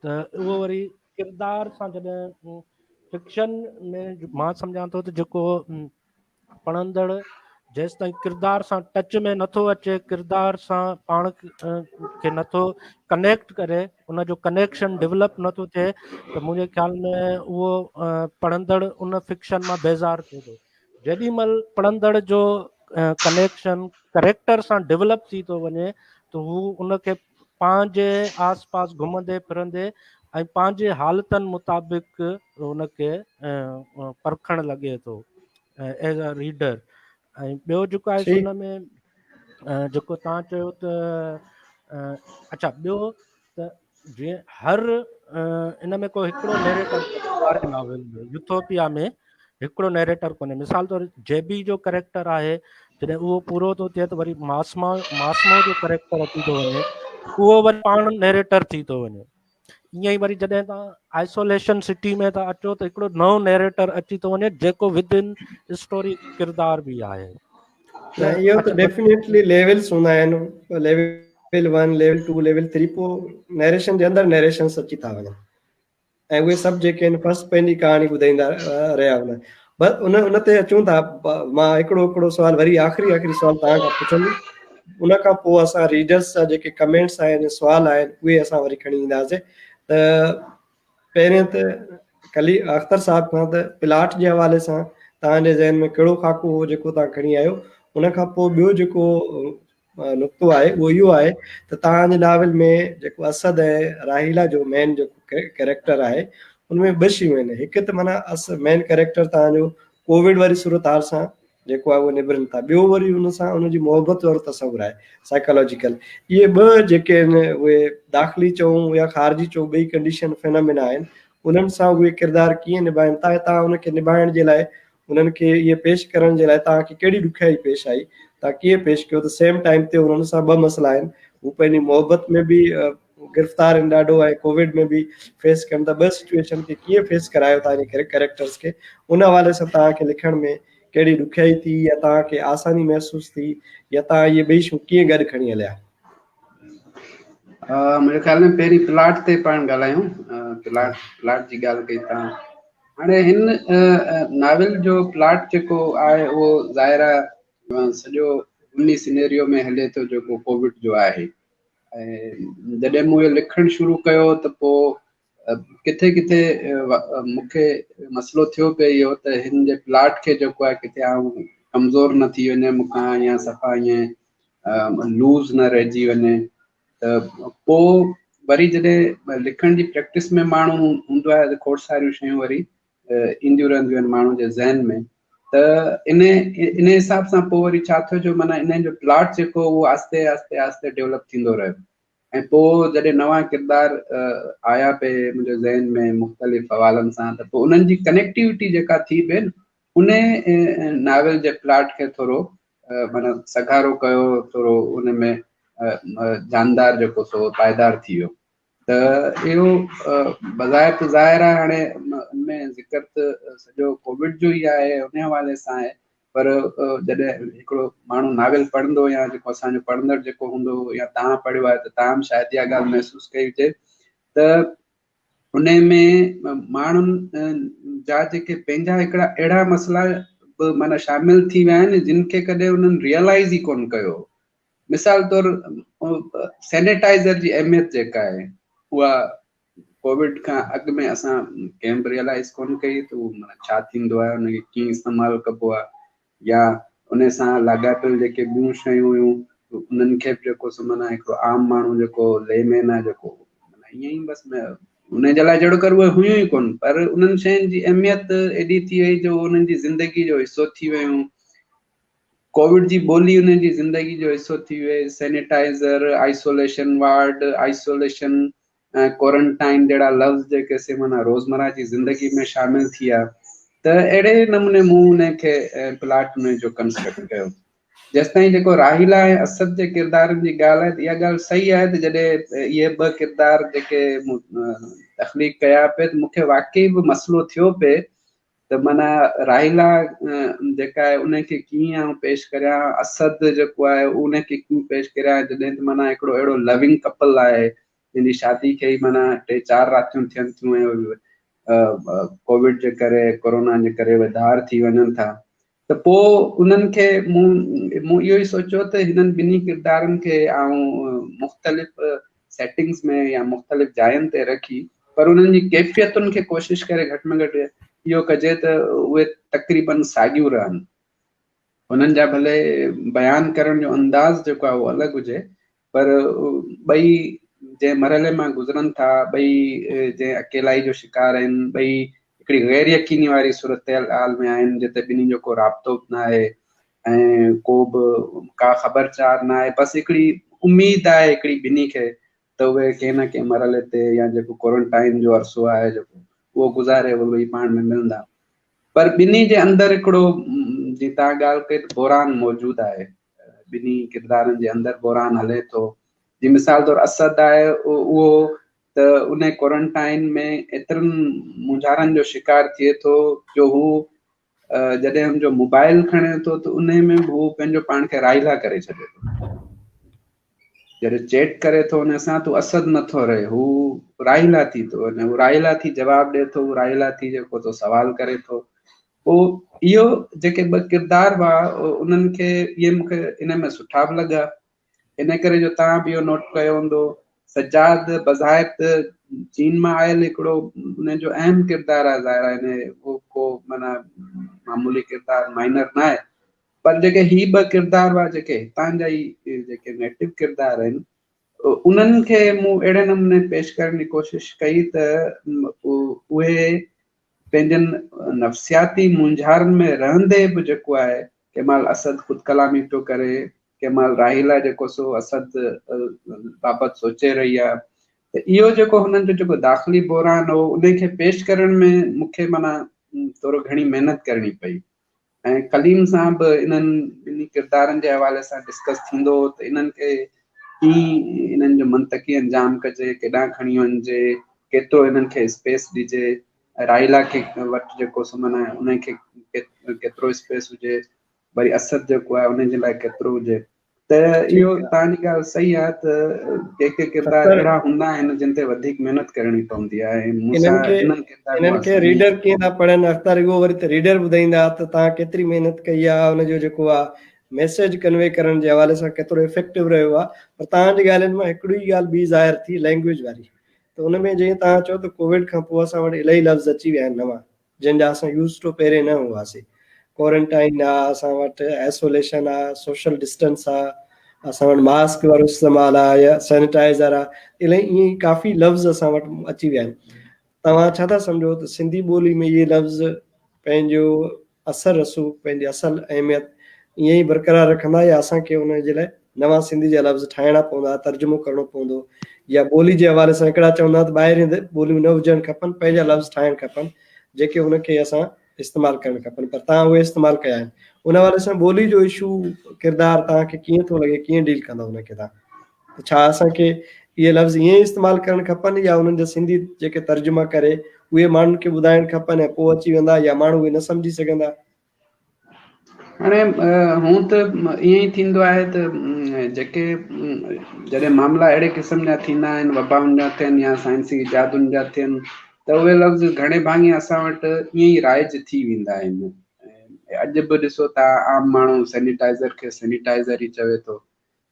ته اهو وري ڪردار سان جڏهن فڪشن ۾ مان سمجهان ٿو ته جيڪو پڙهندڙ جيستائين ڪردار سان ٽچ ۾ نٿو اچي ڪردار سان پاڻ کي نٿو ڪنيڪٽ ڪري ان جو ڪنيڪشن ڊولپ نٿو ٿئي ته منهنجي خيال ۾ اهو پڙهندڙ ان فڪشن مان بيزار ٿئي ٿو جيڏي مهل پڙهندڙ جو ڪنيڪشن ڪريڪٽر سان ڊولپ ٿي ٿو وڃي ته هو ان کي پنهنجي آس پاس گهمندي ڦرندي ۽ پنهنجي حالتن مطابق ان کي پرکڻ لڳي ٿو ايز ا ريڊر. ۽ ٻيو جيڪو آهي ان ۾ جيڪو تان چيو ته اچھا ٻيو ته جيئن هر ان ۾ ڪو هڪڙو نيريٽر واري ناول ۾ يوٿوپيا ۾ هڪڙو نيريٽر ڪونهي. مثال طور جيبي جو ڪريڪٽر آهي، جڏهن اهو پورو ٿو ٿئي ته وري ماسما ماسمو جو ڪريڪٽر اچي ٿو وڃي، اهو وري پاڻ نيريٽر ٿي ٿو وڃي. ائين ئي وري جڏهن تان آئسوليشن سٽي ۾ ٿا اچو ته هڪڙو نئون نيريٽر اچي ٿو وڃي جيڪو ود ان اسٽوري ڪردار به آهي. نه اهو ته ڊيفينيٽلي ليولز هوندا آهن، ليول 1 ليول 2 ليول 3، پوء نيريشن جي اندر نيريشنس اچي ٿا وڃن ۽ اهي سڀ جيڪي آهن فرسٽ پنهنجي ڪهاڻي ٻڌائيندا رهيا هوندا آهن. بس ان ان تي اچون ٿا. مان هڪڙو هڪڙو سوال وري آخري آخري سوال توهان کان پڇندس، ان کان پوء اسان ريڊرس جا جيڪي ڪمينٽس آهن سوال آهن اهي اسان وري کڻي اينداسين. ته پهرين ته کلي اختر صاحب کان ته پلاٽ جي حوالي سان توهان جي ذهن ۾ ڪهڙو خاڪو هو جيڪو توهان کڻي آيو؟ ان کان پوء ٻيو جيڪو نقطو آهي اهو اهو آهي ته توهان جي ناول ۾ جيڪو اسد ۽ راحيلا جو مين جيڪو ڪيريڪٽر آهي ان ۾ ٻه شيون آهن. هڪ ته معنيٰ اس مين ڪيريڪٽر توهان جو ڪووڊ واري صورتحال سان جيڪو آهي اهو نبرن ٿا، ٻيو وري ان سان ان جي محبت وارو تصور آهي سائيڪالاجيڪل. اهي ٻه جيڪي آهن اهي داخلي چئون يا خارجي چئون ٻئي ڪنڊيشن فينامينا آهن، انهن سان اهي ڪردار ڪيئن نڀائن ٿا ۽ توهان ان کي نڀائڻ جي لاء انهن کي اهي پيش ڪرڻ جي لاء توهان کي ڪهڙي ڏکيائي پيش آئي، توهان ڪيئن پيش ڪيو ته سيم ٽائيم تي انهن سان ٻه مسئلا آهن، هو پنهنجي محبت ۾ به گرفتار آهن ڏاڍو ۽ ڪووڊ ۾ به فيس ڪن ٿا، ٻه سچويشن کي ڪيئن فيس ڪرايو توهان جي ڪريڪٽرز کي، ان حوالي سان توهان کي لکڻ ۾ ڪهڙي ڏکيائي ٿي يا توهان کي آساني محسوس ٿي يا توهان اهي ٻئي شيون ڪيئن گڏ کڻي هليا؟ منهنجي خيال ۾ پهرين پلاٽ تي پاڻ ڳالهايون. پلاٽ پلاٽ جي ڳالهه ڪئي توهان. هاڻي هن ناول جو پلاٽ جيڪو آهي اهو ظاهر آهي سڄو انهي سينيريو ۾ هلي ٿو جيڪو ڪووڊ جو آهي ۽ جڏهن مون اهو لکڻ شروع ڪيو ته پوء ڪٿي ڪٿي مون کي مسئلو ٿيو پئي اهو ته هن جي پلاٽ کي جيڪو آهي ڪٿي آئون ڪمزور نه ٿي وڃي مون کان يا صفا ائين لوز نه رهجي وڃي. ته پوء وري جڏهن لکڻ جي پريڪٽس ۾ ماڻهو هوندو آهي ته کوڙ ساريون شيون وري اينديون رهنديون آهن ماڻهو جي ذهن ۾، ته ان ان حساب سان پوء وري ڇا ٿيو جو معنيٰ ان جو پلاٽ جيڪو اهو آهستي آهستي آهستي ڊيولپ ٿيندو رهيو ۽ پوء جڏهن نوان ڪردار آيا پئي منهنجي ذهن ۾ مختلف حوالن سان ته پوء انهن جي ڪنيڪٽيوٽي جيڪا ٿي پئي ان ناول جي پلاٽ کي ٿورو معنيٰ سگهارو ڪيو، ٿورو ان ۾ جاندار جيڪو سو پائيدار ٿي ويو. ته اهو بظاهر ته ظاهر آهي هاڻي ان ۾ ذڪر ته سڄو ڪووڊ جو ئي آهي ان حوالي سان آهي، پر جڏهن هڪڙو ماڻهو ناول پڙهندو يا جيڪو اسان جو پڙهندڙ جيڪو هوندو يا توهان پڙهيو آهي ته توهان به شايد اها ڳالهه محسوس ڪئي هجي ته ان ۾ ماڻهن جا جيڪي پنهنجا هڪڙا اهڙا مسئلا به معنيٰ شامل ٿي ويا آهن جن کي ڪڏهن انهن ريئلائز ئي ڪونه ڪيو. مثال طور سينيٽائزر جي اهميت جيڪا آهي اها ڪووڊ کان اڳ ۾ اسان ڪنهن به ريئلائز ڪونه ڪئي ته اهو معنيٰ ڇا ٿيندو آهي، ان کي ڪيئن استعمال ڪبو آهي يا ان سان لاڳاپيل جيڪي ٻيون شيون هيون انهن کي به جيڪو سو معنيٰ هڪڙو عام ماڻهو جيڪو لي مين آهي جيڪو معنيٰ ائين ئي بس ان جي لاء جهڙو ڪر اهي هيون ئي ڪونه، پر انهن شين جي اهميت ايڏي ٿي وئي جو انهن جي زندگي جو حصو ٿي ويون. ڪووڊ جي ٻولي انهن جي زندگي جو حصو ٿي وئي. Sanitiser, isolation ward, isolation ۽ quarantine جهڙا لفظ جيڪي سي معنيٰ روزمره جي زندگي ۾ شامل ٿي ويا ته اهڙي نموني مون ان کي پلاٽ ۾ جو ڪنسٽرڪٽ ڪيو. جيستائين جيڪو راحيلا ۽ اسد جي ڪردارن جي ڳالهه آهي ته اها ڳالهه صحيح آهي ته جڏهن اهي ٻه ڪردار جيڪي مون تخليق ڪيا پئي ته مون کي واقعي به مسئلو ٿيو پئي ته معنيٰ راحيلا جيڪا آهي ان کي ڪيئن آئون پيش ڪريان، اسد جيڪو آهي ان کي ڪيئن پيش ڪريان، جڏهن ته معنيٰ هڪڙو اهڙو لونگ ڪپل آهي جنهن جي شادي کي ئي معنيٰ ٽي چار راتيون ٿين ٿيون ۽ ڪووڊ جي ڪري ڪورونا جي ڪري اهي ڌار ٿي وڃن ٿا ته پوء انهن کي مون مون اهو ئي سوچيو ته هنن ٻنهي ڪردارن کي آئون مختلف سيٽنگز ۾ يا مختلف جاين تي رکي پر انهن جي ڪيفيتن کي ڪوشش ڪري گهٽ ۾ گهٽ اهو ڪجي ته اهي تقريبن ساڳيون رهن. انهن جا ڀلي بيان ڪرڻ جو انداز جيڪو آهي اهو الڳ هجي پر ٻئي جنهن مرحلي مان گذرن ٿا، ٻئي جنهن اڪيلائي جو شڪار آهن، ٻئي هڪڙي غير يقيني واري صورتحال ۾ آهن، جتي ٻنهي جو ڪو رابطو به ناهي ۽ ڪو به ڪا خبر چار ناهي، بس هڪڙي اميد آهي هڪڙي ٻنهي کي ته اهي ڪنهن نه ڪنهن مرحلي تي يا جيڪو ڪورنٽائن جو عرصو آهي جيڪو اهو گذاري اهي ٻئي پاڻ ۾ ملندا. پر ٻنهي جي اندر هڪڙو جيئن توهان ڳالهه ڪئي ته بحران موجود آهي، ٻنهي ڪردارن جي اندر بحران هلي ٿو. جي مثال طور اسد آهي اهو ته ان ڪورنٽائن ۾ ايترن مونجهارن جو شڪار ٿئي ٿو جو هو جڏهن هن جو موبائل کڻي ٿو ته ان ۾ به هو پنهنجو پاڻ کي راحيلا ڪري ڇڏي ٿو. جڏهن چيٽ ڪري ٿو ان سان ته اسد نٿو رهي، هو راحيلا ٿي ٿو وڃي، هو راحيلا ٿي جواب ڏي ٿو، هو راحيلا ٿي جيڪو ٿو سوال ڪري ٿو. پوء اهو جيڪي ٻه ڪردار هئا انهن کي اهي مون کي ان ۾ سٺا به لڳا، ان ڪري جو توهان به اهو نوٽ ڪيو هوندو سجاد بظاهر ته چين مان آيل هڪڙو ان جو اهم ڪردار آهي، ظاهر آهي ان اهو ڪو معنيٰ معمولي ڪردار مائنر نه آهي، پر جيڪي هي ٻه ڪردار هئا جيڪي هتان جا ئي جيڪي نيٽو ڪردار آهن انهن کي مون اهڙي نموني پيش ڪرڻ جي ڪوشش ڪئي ته اهي پنهنجن نفسياتي مونجهارن ۾ رهندي به جيڪو آهي ڪنهن مهل اسد خود ڪلامي پيو ڪري، ڪنهن مهل راحيلا جيڪو سو اسد بابت سوچي رهي آهي ته اهو جيڪو هنن جو جيڪو داخلي بحران هو ان کي پيش ڪرڻ ۾ مون کي معنيٰ ٿورو گهڻي محنت ڪرڻي پئي ۽ ڪليم سان به انهن ٻنهي ڪردارن جي حوالي سان ڊسڪس ٿيندو هو ته انهن کي ڪيئن انهن جو منطقي انجام ڪجي، ڪيڏانهن کڻي وڃجي، ڪيترو انهن کي اسپيس ڏجي، راحيلا کي وٽ جيڪو سو معنيٰ ان کي ڪيترو اسپيس هجي، وري اسد جيڪو آهي ان جي لاء ڪيترو هجي. ته اهو توهان جي ڳالهه صحيح آهي ته ڪي ڪي ڪردار اهڙا هوندا آهن جن تي وڌيڪ محنت ڪرڻي پوندي آهي ۽ مون سان انهن ڪردارن انهن کي ريڊر ڪيئن ٿا پڙهن اختر اهو وري ته ريڊر ٻڌائيندا ته توهان ڪيتري محنت ڪئي آهي ان جو جيڪو آهي ميسيج ڪنوي ڪرڻ جي حوالي سان ڪيترو افيڪٽو رهيو آهي پر توهان جي ڳالهين مان هڪڙي ئي ڳالهه ٻي ظاهر ٿي لينگويج واري ته ان ۾ جيئن توهان چيو ته ڪووڊ کان پوء اسان وٽ الاهي لفظ اچي ويا آهن نوان جن جا اسان يوز ٽو پهرين نه هئاسين. ڪورنٽائن آ اسان وٽ، آئسوليشن آ، سوشل ڊسٽنس آ، اسان وٽ ماسڪ وارو استعمال آ يا سينيٽائزر آ، الائي ائين ئي ڪافي لفظ اسان وٽ اچي ويا آهن. توهان ڇا ٿا سمجهو ته سنڌي ٻولي ۾ اهي لفظ پنهنجو اثر رسوخ، پنهنجي اصل اهميت ائين ئي برقرار رکندا يا اسان کي ان جي لاء نوان سنڌي جا لفظ ٺاهڻا پوندا، ترجمو ڪرڻو پوندو يا ٻولي جي حوالي سان هڪڙا چوندا ته ٻاهرين ٻوليون نه هجڻ کپن، پنهنجا لفظ ٺاهڻ کپن جيڪي ان کي اسان استعمال ڪرڻ کپن پر توهان اهي استعمال ڪيا آهن. ان حوالي سان ٻولي جو اشو ڪردار توهان کي ڪيئن ٿو لڳي، ڪيئن ڊيل ڪندؤ ان کي توهان؟ ته ڇا اسان کي اهي لفظ ائين ئي استعمال ڪرڻ کپن يا انهن جا سنڌي جيڪي ترجما ڪري اهي ماڻهن کي ٻڌائڻ کپن ۽ پوء اچي ويندا يا ماڻهو اهي نه سمجهي سگهندا؟ هاڻي هون ته ائين ئي ٿيندو آهي ته جيڪي جڏهن معاملا اهڙي قسم جا ٿيندا آهن وبائن جا ٿين يا سائنسي ايجادن جا ٿين ته اهي لفظ گهڻي ڀاڱي اسان وٽ ائين ئي رائج ٿي ويندا آهن. اڄ به ڏسو ته عام ماڻهو سينيٽائزر کي سينيٽائزر ئي چوي ٿو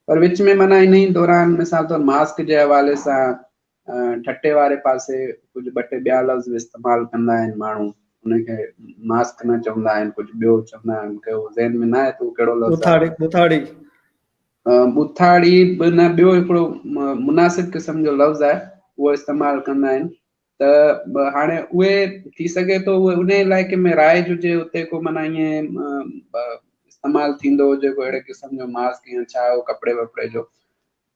پر وچ ۾ معنيٰ انهي دوران مثال طور ماسڪ جي حوالي سان ٺٽي واري پاسي ڪجهه ٻه ٽي ٻيا لفظ به استعمال ڪندا آهن ماڻهو ان کي ماسڪ نه چوندا آهن ڪجهه ٻيو چوندا آهن مونکي اهو ذهن ۾ نه آهي ته اهو ڪهڙو لفظ آهي. ٻوٿاڙي ٻوٿاڙي به نه ٻيو هڪڙو مناسب قسم جو لفظ آهي اهو استعمال ڪندا آهن ته هاڻي اهي ٿي سگهي ٿو اهي ان علائقي ۾ رائج هجي اتي ڪو معنيٰ ائين استعمال ٿيندو هجي ڪو اهڙي قسم جو ماسڪ يا ڇا اهو ڪپڙي وپڙي جو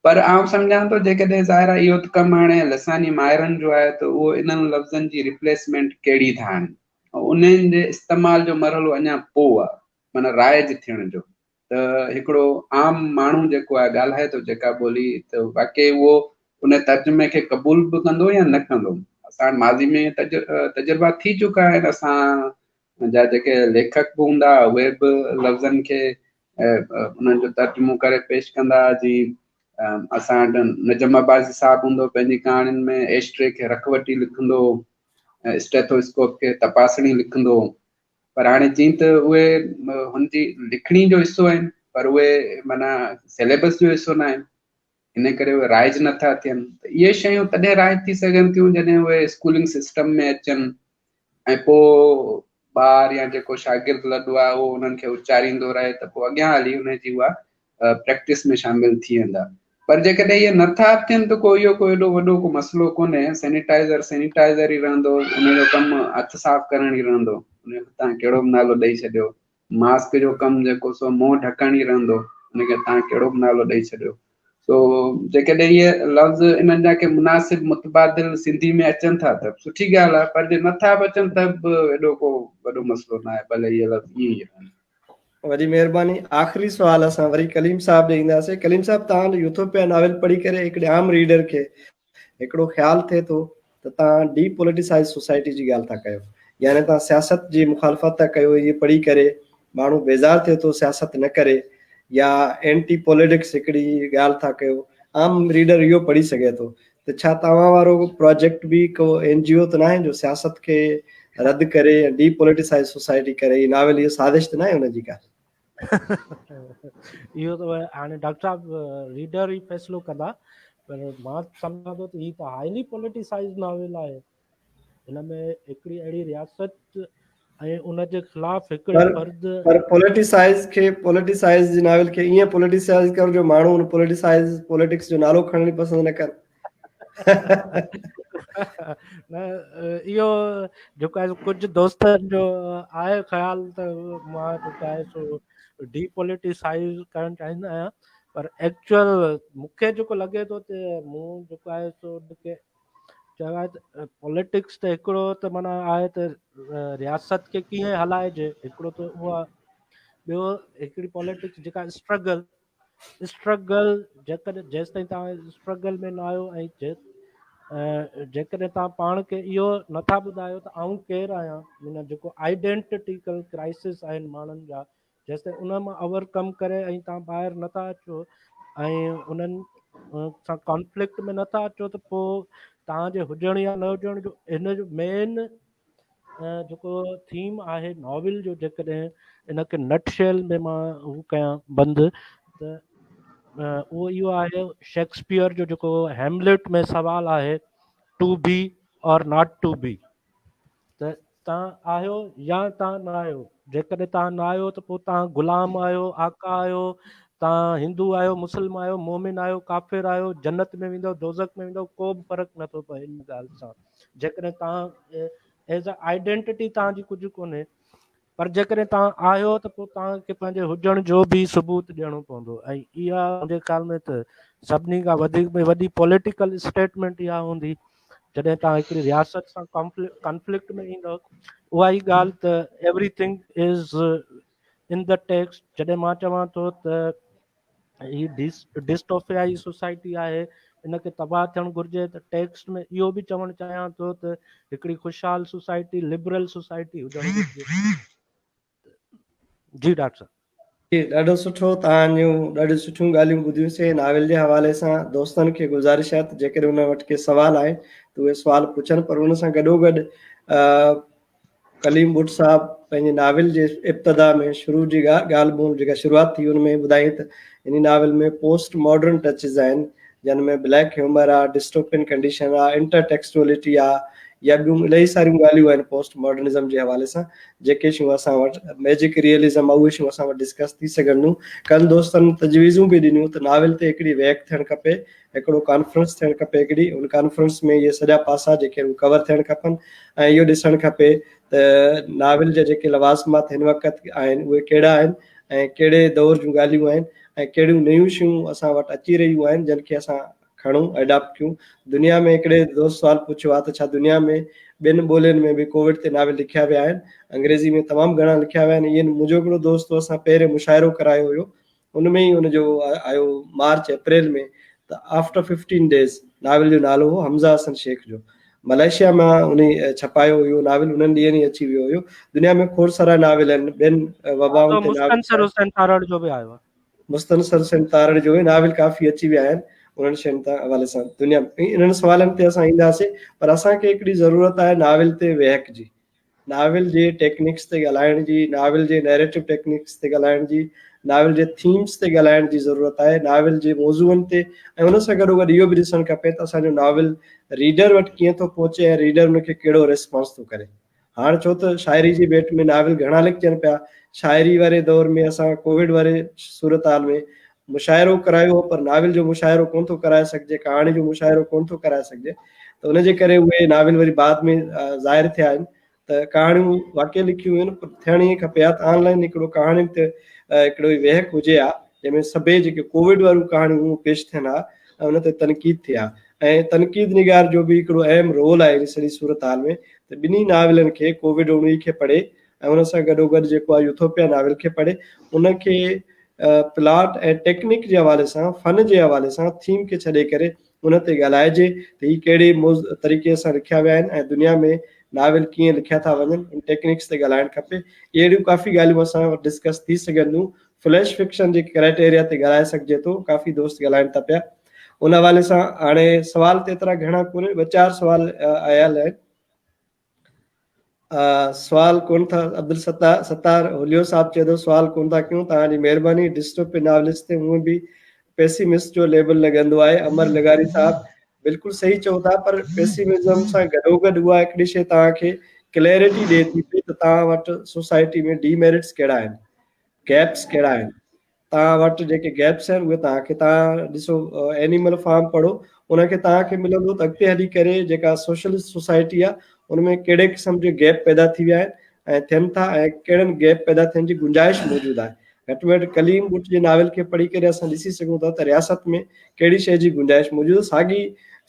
پر آئون سمجهان ٿو جيڪڏهن ظاهر آهي اهو ته ڪم هاڻي لساني ماهرن جو آهي ته اهو انهن لفظن جي ريپليسمينٽ ڪهڙي ٿا آڻين ۽ انهن جي استعمال جو مرحلو اڃا پوء آهي معنيٰ رائج ٿيڻ جو ته هڪڙو عام ماڻهو جيڪو آهي ڳالهائي ٿو جيڪا ٻولي ته واقعي اهو ان ترجمي کي قبول به ڪندو يا نه ڪندو. اسان وٽ ماضي ۾ تجربا ٿي چڪا آهن اسان جا جيڪي ليکڪ به هوندا اهي به لفظن کي انهن جو ترجمو ڪري پيش ڪندا جي اسان وٽ نجم عباسي صاحب هوندو پنهنجي ڪهاڻين ۾ ايشٽري کي رک وٽي لکندو اسٽيٿوسڪوپ کي تپاسڻي لکندو پر هاڻي جيئن ته اهي هن جي لکڻي جو حصو آهن پر اهي معنيٰ سليبس جو حصو نه آهن ان ڪري اهي رائج نٿا ٿين ته اهي شيون تڏهن رائج ٿي سگهن ٿيون جڏهن اهي اسڪولنگ سسٽم ۾ اچن ۽ پوء ٻار يا جيڪو شاگرد لڏو آهي اهو انهن کي اچاريندو رهي ته پوء اڳيان هلي ان جي اها پريڪٽس ۾ شامل ٿي ويندا. پر جيڪڏهن اهي نٿا به ٿين ته ڪو اهو ڪو ايڏو وڏو ڪو مسئلو ڪونهي. سينيٽائزر سينيٽائزر ئي رهندو، ان جو ڪم هٿ صاف ڪرڻ ئي رهندو، ان کي توهان ڪهڙو به نالو ڏئي ڇڏيو. ماسڪ جو ڪم جيڪو سو منهن ڍڪڻ ئي رهندو، ان کي توهان ڪهڙو به نالو ڏئي ڇڏيو. سو جيڪڏهن اهي لفظ انهن جا ڪي مناسب متبادل سنڌي ۾ اچن ٿا ته سٺي ڳالهه آهي، پر جي نٿا به اچن ته به ايڏو ڪو وڏو مسئلو ناهي، ڀلي اهي لفظ ائين ئي رهن. وڏي مهرباني. آخري سوال اسان وري ڪليم صاحب ڏي اينداسين. ڪليم صاحب توهان جو يوٿوپيا ناول پڙهي ڪري هڪڙي عام ريڊر کي هڪڙو خيال ٿئي ٿو ته توهان ڊي پوليٽيسائز سوسائٽي جي ڳالهه ٿا ڪيو يعني توهان سياست جي مخالفت ٿا ڪيو اهي پڙهي ڪري ماڻهو بيزار ٿئي ٿو سياست نه ڪري يا اينٽي پوليٽڪس هڪڙي ڳالهه ٿا ڪيو عام ريڊر اهو پڙهي سگهي ٿو ته ڇا توهان وارو پراجيڪٽ به ڪو اين جي او ته ناهي جو سياست کي رد ڪري ۽ ڊي پوليٽيسائز سوسائٽي ڪري؟ هي ناول اهو سازش ته ناهي ان جي ڪا؟ اهو ته هاڻي ڊاڪٽر صاحب ريڊر ئي فيصلو ڪندا پر مان سمجهان ٿو ته هي ته هائلي پوليٽيسائز ناول آهي. هن ۾ هڪڙي اهڙي رياست ۽ ان جي خلاف هڪڙي فرد پر پوليٽيسائز کي پوليٽيسائز جي ناول کي ائين پوليٽيسائز ڪر جو ماڻهو ان پوليٽيسائز پوليٽڪس جو نالو کڻڻ ئي پسند نه ڪن. نه اهو جيڪو آهي ڪجهه دوستن جو آهي خيال ته مان جيڪو آهي سو ڊي پوليٽيسائز ڪرڻ چاهيندو آهيان پر ايڪچوئل مون کي جيڪو لڳي ٿو ته مون جيڪو آهي سو ان کي چيو آهي ته پوليٽڪس ته هڪڙو ته معنيٰ آهي ته رياست کي ڪيئن هلائجي هڪڙو ته اهو آهي ٻيو هڪڙي پوليٽڪس جيڪا اسٽرگل اسٽرگل جيڪڏهن جيستائين توهان اسٽرگل ۾ نه آهيو ۽ جيڪڏهن توهان پاڻ کي اهو نٿا ٻڌايو ته آئون ڪير آهيان معنيٰ جيڪو آئيڊينٽيڪل ڪرائسس آهن ماڻهن جا جيستائين ان مان اوور ڪم ڪري ۽ توهان ٻاهر نٿا اچو ۽ انهن سان ڪانفلڪٽ ۾ نٿا اچو ته پوء توهان جي هجڻ يا نه هجڻ جو هن جو مين جيڪو ٿيم آهي ناول جو جيڪڏهن ان کي نٽ شيل ۾ مان هو ڪيان بند ته اهو اهو آهي شيڪسپيئر جو جيڪو هيملٽ ۾ سوال آهي to be or not to be ته توهان آهيو يا توهان نه آهيو. جيڪڏهن توهان نه آهيو ته پوء توهان غلام آهيو، آقا آهيو، توهان هندو آهيو، مسلم آهيو، مؤمن آهيو، ڪافر آهيو، جنت ۾ ويندؤ، دوزخ ۾ ويندؤ، ڪو به فرق نه ٿو پئي ان ڳالهه سان. جيڪڏهن توهان ايز اي آئيڊينٽٽي توهان جي ڪجهه ڪونهي پر جيڪڏهن توهان آهيو ته پوء توهان کي پنهنجي هجڻ جو به ثبوت ڏيڻو پوندو ۽ اها منهنجي خيال ۾ ته سڀني کان وڌيڪ ۾ وڏي پوليٽيڪل اسٽيٽمينٽ اها هوندي جڏهن توهان هڪڙي رياست سان ڪانفلڪٽ ۾ ايندو اها ئي ڳالهه ته everything is in the text جڏهن مان چوان ٿو ته هي ڊسٽوفيائي سوسائٽي آهي ان کي تباهه ٿيڻ گهرجي ته ٽيڪسٽ ۾ اهو به چوڻ چاهيان ٿو ته هڪڙي خوشحال سوسائٽي لبرل سوسائٽي هجڻ گهرجي. جي ڊاڪٽر صاحب. جي ڏاڍو سٺو توهان جون ڏاڍيون سٺيون ڳالهيون ٻڌيون سين ناول جي حوالي سان دوستن کي گذارش آهي ته جيڪڏهن انهن وٽ ڪي سوال آهن ته اهي سوال پڇن پر ان سان گڏوگڏ ڪليم ٻٽ صاحب پنهنجي ناول جي ابتدا ۾ شروع جي ڳالهه ٻولهه جيڪا شروعات ٿي ان ۾ ٻڌائين ته انهي ناول ۾ پوسٽ ماڊرن ٽچز آهن جن ۾ بليڪ هيومر آ، ڊسٽوپين ڪنڊيشن آ، انٽر ٽيڪسٽوئلٽي آ يا ٻيون الاهي ساريون ڳالهيون آهن پوسٽ ماڊرنزم جي حوالي سان جيڪي شيون اسان وٽ ميجڪ ريئلزم آ اهي شيون اسان وٽ ڊسڪس ٿي سگهن ٿيون. ڪن دوستن تجويزون به ڏنيون ته ناول تي هڪڙي ويهڪ ٿيڻ کپي هڪڙو ڪانفرنس ٿيڻ کپي هڪڙي ان ڪانفرنس ۾ اهي سڄا پاسا جيڪي آهن ڪور ٿيڻ کپن ۽ اهو ڏسڻ کپي ته ناول جا جيڪي لوازمات هن وقت آهن اهي ڪهڙا آهن ۽ ڪهڙي دور جون ڳالهيون آهن ۽ ڪهڙيون نيون شيون اسان وٽ اچي رهيون آهن جن کي اسان کڻون اڊاپٽ ڪيون دنيا ۾ هڪڙي دوست سوال پڇيو آهي ته ڇا دنيا ۾ ٻين ٻولين ۾ به ڪووڊ تي ناول لکيا ويا آهن انگريزي ۾ تمام گهڻا لکيا ويا آهن ايئن منهنجو هڪڙو دوست اسان پهرين مشاعرو ڪرايو هيو ان ۾ ئي ان جو آيو مارچ اپريل ۾ ته آفٽر ففٽين ڊيز ناول جو نالو هو حمزه حسن شيخ جو ملائيشيا مان ان ڇپايو اهو ناول انهن ڏينهن ئي اچي ويو هيو دنيا ۾ کوڙ سارا ناول آهن ٻين وبائن تي مستنصر حسين تارڙ جو به آيو آهي مستنصر حسين تارڙ جو به ناول ڪافي اچي ويا آهن انهن شين تان حوالي سان دنيا انهن سوالن تي اسان اينداسين پر اسان کي هڪڙي ضرورت آهي ناول تي ويهڪ جي ناول جي ٽيڪنڪس تي ڳالهائڻ جي، ناول جي نيريٽو ٽيڪنڪس تي ڳالهائڻ جي، ناول جي ٿيمز تي ڳالهائڻ جي ضرورت آهي، ناول جي موضوعن تي ۽ ان سان گڏوگڏ اهو به ڏسڻ کپي ته اسان جو ناول ريڊر وٽ ڪيئن ٿو پهچي ۽ ريڊر ان کي ڪهڙو ريسپانس ٿو ڪري. هاڻ ڇو ته شاعري جي ڀيٽ ۾ ناول گهڻا لکجن پيا، شاعري واري دور ۾ اسان ڪووڊ واري صورتحال ۾ مشاعرو ڪرايو هو پر ناول جو مشاعرو ڪونه ٿو ڪرائي سگهجي، ڪهاڻي جو مشاعرو ڪونه ٿو ڪرائي سگهجي ته ان جي ڪري اهي ناول وري بعد ۾ ظاهر ٿيا آهن ته ڪهاڻيون واقعي لکيون ويون پر ٿيڻ ائين کپي ها ته آن لائن هڪڙو ڪهاڻين تي هڪڙو ويهڪ هجي ها جنهن ۾ سڀئي جيڪي ڪووڊ واريون ڪهاڻيون هيون پيش ٿين ها ۽ ان تي تنقيد ٿئي ها ۽ تنقيد نگار جو به هڪڙو اهم رول آهي ان سڄي صورتحال ۾ ته ٻنهي ناولن کي ڪووڊ 19 کي پڙهي ۽ ان سان گڏو گڏ جيڪو آهي يوٿوپيا ناول کي پڙهي ان کي پلاٽ ۽ ٽيڪنڪ جي حوالي سان فن جي حوالي سان ٿيم کي ڇڏي ڪري ان تي ڳالهائجي ته هي ڪهڙي طريقي سان لکيا ويا آهن ۽ دنيا ۾ ناول ڪيئن لکيا ٿا وڃن ان ٽيڪنڪس تي ڳالهائڻ کپي اهڙيون ڪافي ڳالهيون اسان وٽ ڊسڪس ٿي سگهن ٿيون فليش فڪشن جي ڪرائيٽيريا تي ڳالهائي سگهجي ٿو ڪافي دوست ڳالهائن ٿا پيا ان حوالي سان هاڻي سوال ته ايترا گهڻا ڪونهن ٻه چار سوال آيل آهن سوال ڪون ٿا عبدالستار ستار هوليو صاحب چئي ٿو سوال ڪون ٿا ڪيون توهان جي مهرباني ڊسٽوپي ناولسٽ تي هونئن به پيسيمسٽ جو ليبل لڳندو آهي امر لغاري صاحب بلڪل صحيح چئو ٿا پر پيسيمزم سان گڏوگڏ اها هڪڙي شيء توهان کي ڪليرٽي ڏئي ٿي پئي ته توهان وٽ سوسائٽي ۾ ڊي ميرٽس ڪهڙا آهن گيپس ڪهڙا آهن توهان وٽ جيڪي گيپس آهن اهي توهان کي توهان ڏسو اينيمل فارم پڙهو ان کي توهان کي ملندو ته اڳتي هلي ڪري جيڪا سوشلسٽ سوسائٽي آهي ان ۾ ڪهڙي قسم جي گيپ پيدا ٿي ويا آهن ۽ ٿين ٿا ۽ ڪهڙن گيپ پيدا ٿيڻ جي گنجائش موجود آهي گهٽ ۾ گهٽ ڪليم ٻٽ جي ناول کي پڙهي ڪري اسان ڏسي سگهون ٿا ته رياست ۾ ڪهڙي شيء جي گنجائش موجود آهي ساڳي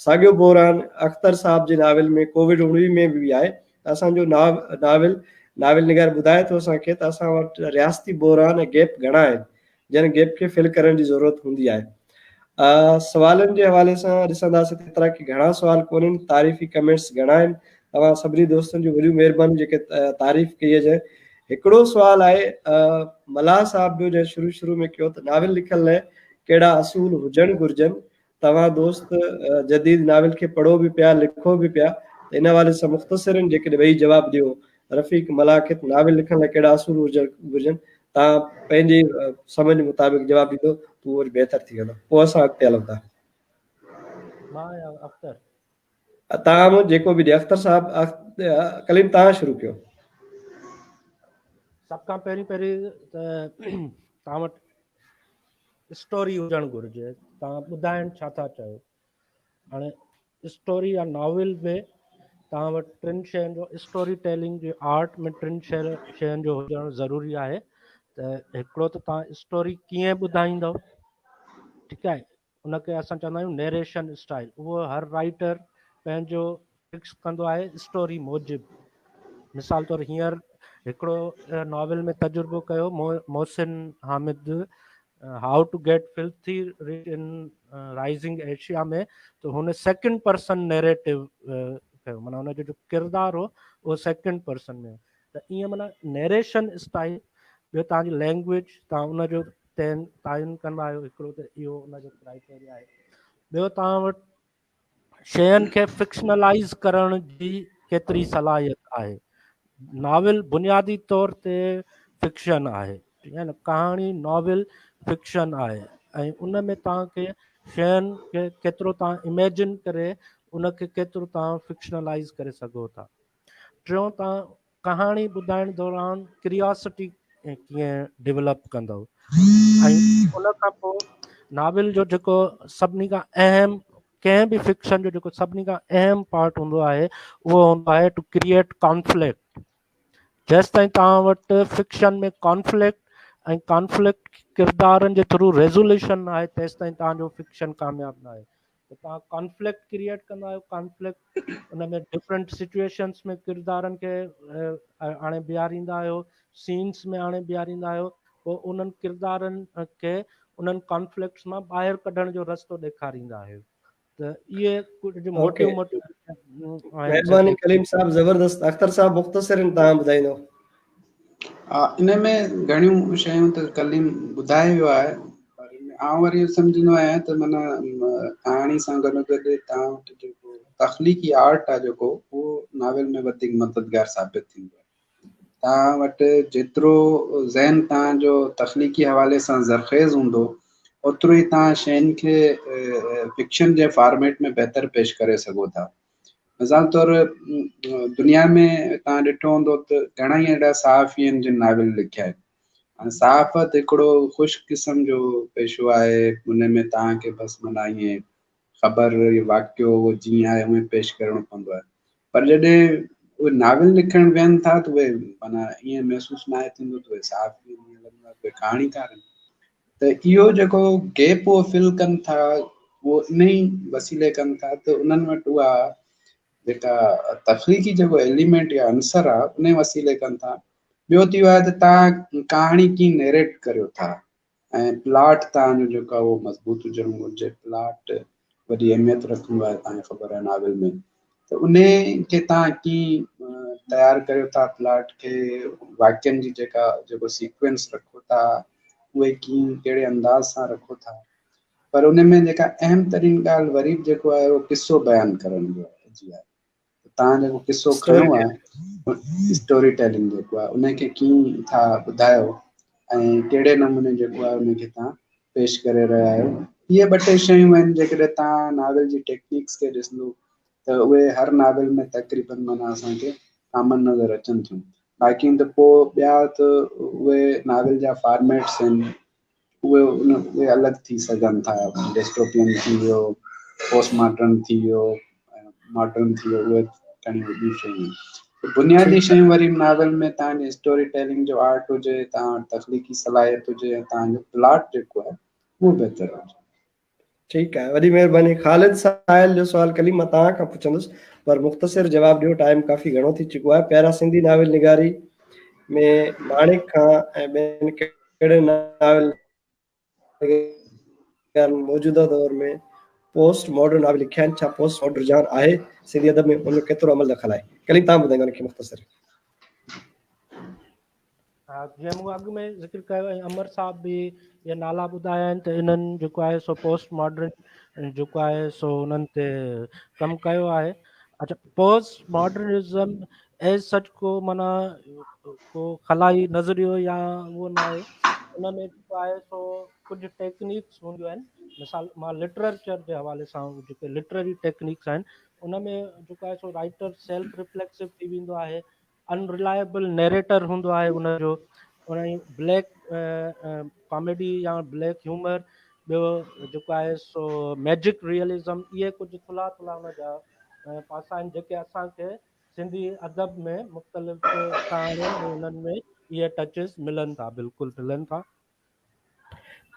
ساڳيو بحران اختر صاحب جي ناول ۾ ڪووڊ 19 ۾ به آهي ته اسان جو ناول ناول نگار ٻڌائي ٿو اسان کي ته اسان وٽ رياستي بحران ۽ گيپ گهڻا آهن جن گيپ کي فل ڪرڻ جي ضرورت هوندي آهي. سوالن جي حوالي سان ڏسنداسين ته ايترا ڪي گهڻا سوال ڪونهن تعريفي ڪمينٽس گهڻا آهن توهان سڀني دوستن جون وڏيون مهربانيون جيڪي تعريف ڪئي جنهن هڪڙو سوال آهي ملاح صاحب جو جنهن شروع شروع ۾ ڪيو ته ناول لکڻ لاء ڪهڙا اصول هجڻ گهرجن توهان دوست جديد ناول کي پڙهو به پيا لکو به پيا ته ان حوالي سان مختصرن جيڪڏهن ويهي جواب ڏيو رفيق ملاح کي ته ناول لکڻ لاء ڪهڙا اصول هجڻ گهرجن توهان پنهنجي سمجهه مطابق جواب ڏيندو ته اهو وري بهتر ٿي ويندو پوء اسان اڳتي هلون ٿا. مان يا اختر؟ توهان مان جيڪو به ڏي اختر صاحب ڪليم توهان شروع ڪيو. سڀ کان پهرين پهرين ته توهان وٽ اسٽوري هجڻ گهرجي توهان ٻڌائڻ ڇا ٿا چاهيو هاڻي اسٽوري يا ناول ۾ توهان وٽ ٽن شين جو اسٽوري ٽيلنگ جي آرٽ ۾ ٽن شين جو هجڻ ضروري آهي ته هڪڙو ته توهان اسٽوري ڪيئن ٻڌائيندو ٺيڪ آهي ان کي اسان چوندا آهيون نيريشن اسٽائل اهو هر رائٽر پنهنجو فڪس ڪندو آهي اسٽوري موجب مثال طور هينئر هڪڙو ناول ۾ تجربو ڪيو Mohsin Hamid how to get filthy rich in rising Asia ۾ ته هن سيڪنڊ پرسن نيريٽو ڪيو معنيٰ هن جو جو ڪردار هو اهو سيڪنڊ پرسن ۾ ته ائين معنيٰ نيريشن اسٽائل ٻيو تان جي لينگويج تان ان جو تعين ڪندا آهيو هڪڙو ته اهو ان جو ڪرائيٽيريا آهي ٻيو تان وٽ شين کي فڪشنلائيز ڪرڻ جي ڪيتري صلاحيت آهي. ناول بنيادي طور تي فڪشن آهي ٺيڪ آهي نه ڪهاڻي ناول فڪشن آهي ۽ ان ۾ توهان کي شين کي ڪيترو توهان اميجن ڪري ان کي ڪيترو توهان فڪشنلائيز ڪري سگهو ٿا. ٽيون توهان ڪهاڻي ٻڌائڻ دوران ڪرياسٽي ڪيئن ڊيولپ ڪندؤ ۽ ان کان پوء ناول جو جيڪو سڀني کان اهم ڪنهن به فڪشن جو جيڪو سڀني کان اهم پارٽ هوندو آهي اهو هوندو آهي ٽو ڪريئيٽ ڪانفلڪٽ جيستائين توهان وٽ فڪشن ۾ ڪانفلڪٽ ۽ ڪانفلڪٽ ڪردارن جي ٿرو ريزوليوشن نه آهي تيستائين توهان جو فڪشن ڪامياب نه آهي ته توهان ڪانفلڪٽ ڪريئيٽ ڪندا آهيو ڪانفلڪٽ ان ۾ ڊفرنٽ سچويشنس ۾ ڪردارن کي آڻي بيهاريندا آهيو سينس ۾ آڻي بيهاريندا آهيو پوء انهن ڪردارن کي انهن ڪانفلڪٽس مان ٻاهر ڪڍڻ جو رستو ڏيکاريندا آهيو ته اهي ڪجهه موٽيون موٽيون مهرباني ڪليم صاحب زبردست اختر صاحب مختصر توهان ٻڌائيندو ان ۾ گهڻيون شيون ته ڪليم ٻڌائي ويو آهي پر آئون وري اهو سمجهندو آهيان ته معنيٰ ڪهاڻي سان گڏو گڏ توهان وٽ جيڪو تخليقي آرٽ آهي جيڪو اهو ناول ۾ وڌيڪ مددگار ثابت ٿيندو آهي توهان وٽ جيترو ذهن توهان جو تخليقي حوالي سان زرخيز هوندو اوترو ئي توهان شين کي فڪشن جي فارميٽ ۾ بهتر پيش ڪري سگهو ٿا مثال طور دنيا ۾ توهان ڏٺو هوندو ته گهڻا ئي اهڙا صحافي آهن جن ناول لکيا آهن هاڻي صحافت هڪڙو خشڪ قسم جو پيشو آهي، ان ۾ توهان کي بس معنيٰ ائين خبر يا واقعو اهو جيئن آهي اونئين پيش ڪرڻو پوندو آهي، پر جڏهن اهي ناول لکڻ ويهن ٿا ته اهي معنيٰ ائين محسوس ناهي ٿيندو ته اهي صحافي آهن، ائين لڳندو آهي ته اهي ڪهاڻيڪار آهن. ته اهو جيڪو گيپ اهو فل ڪن ٿا اهو انهي وسيلي ڪن ٿا ته انهن وٽ اها جيڪا تخليقي جيڪو ايليمينٽ يا عنصر آهي انهي وسيلي ڪن ٿا. ٻيو ته اهو آهي ته توهان ڪهاڻي ڪيئن نيريٽ ڪريو ٿا ۽ پلاٽ توهان جو جيڪو آهي اهو مضبوط هجڻ گهرجي. پلاٽ وڏي اهميت رکندو آهي، توهان کي خبر آهي ناول ۾، ته انهي کي توهان ڪيئن تيار ڪريو ٿا، پلاٽ کي، واقعن جي جيڪا جيڪو سيڪوينس رکو ٿا اهي ڪيئن ڪهڙي انداز سان رکو ٿا. پر ان ۾ جيڪا اهم ترين ڳالهه وري به جيڪو آهي اهو قصو بيان ڪرڻ جو جي آهي ته توهان جيڪو قصو کنيو آهي اسٽوري ٽيلنگ جيڪو آهي ان کي ڪيئن ٿا ٻڌايو ۽ ڪهڙي نموني جيڪو آهي ان کي توهان پيش ڪري رهيا آهيو. اهي ٻه ٽي شيون آهن جيڪڏهن توهان ناول جي ٽيڪنيڪس کي ڏسندو ته اهي هر ناول ۾ تقريبن معنيٰ اسان کي ڪامن نظر اچن ٿيون. باقي ته پوء ٻيا ته اهي ناول جا فارميٽس آهن اهي ان اهي الڳ ٿي سگهن ٿا، ڊسٽوپين ٿي ويو، پوسٽ ماڊرن ٿي ويو، ماڊرن ٿي ويو، اهي گهڻيون ٻيون شيون آهن. بنيادي شيون وري ناول ۾ توهان جي اسٽوري ٽيلنگ جو آرٽ هجي، توهان وٽ تخليقي صلاحيت هجي ۽ توهان جو پلاٽ جيڪو آهي اهو بهتر هجي. ٺيڪ آهي وڏي مهرباني. خالد ساحل جو سوال ڪليم مان توهان کان پڇندس پر مختصر جواب ڏيو ٽائيم ڪافي گهڻو ٿي چڪو آهي. پيارا سنڌي ناول نگاري ۾ ماڻڪ کان ۽ ٻين ڪهڙن ناول نگارن موجوده دور ۾ پوسٽ ماڊرن ناول لکيا آهن؟ ڇا پوسٽ ماڊرن رجحان آهي سنڌي ادب ۾ ان جو ڪيترو عمل دخل آهي؟ ڪليم توهان ٻڌائيندو ان کي مختصر. ها جيئن مون اڳ ۾ ذڪر ڪيو ۽ امر صاحب به اهي نالا ٻڌايا آهن ته انهن جيڪو آهي سو پوسٽ ماڊرن جيڪو آهي سو انهن تي ڪم ڪيو آهي. اچا پوسٽ ماڊرنزم ايز سچ ڪو معنيٰ ڪو خلائي نظريو يا اهو نه آهي، ان ۾ جيڪو آهي سو ڪجهه ٽيڪنيڪس هونديون آهن. مثال مان لٽريچر جي حوالي سان جيڪي لٽرري ٽيڪنيڪس آهن ان ۾ جيڪو آهي سو رائٽر سيلف رفليڪسو ٿي ويندو آهي، ان رلائبل نيريٽر هوندو آهي ان جو، ان جي بليڪ ڪاميڊي يا بليڪ هيومر، ٻيو جيڪو آهي سو ميجڪ ريئلزم، اهي ڪجهه ٿلها ٿلها ان جا پاسا آهن جيڪي اسان کي سنڌي ادب ۾ مختلف ڪهاڻين ۽ انهن ۾ اهي ٽچز ملن ٿا، بلڪل ملن ٿا.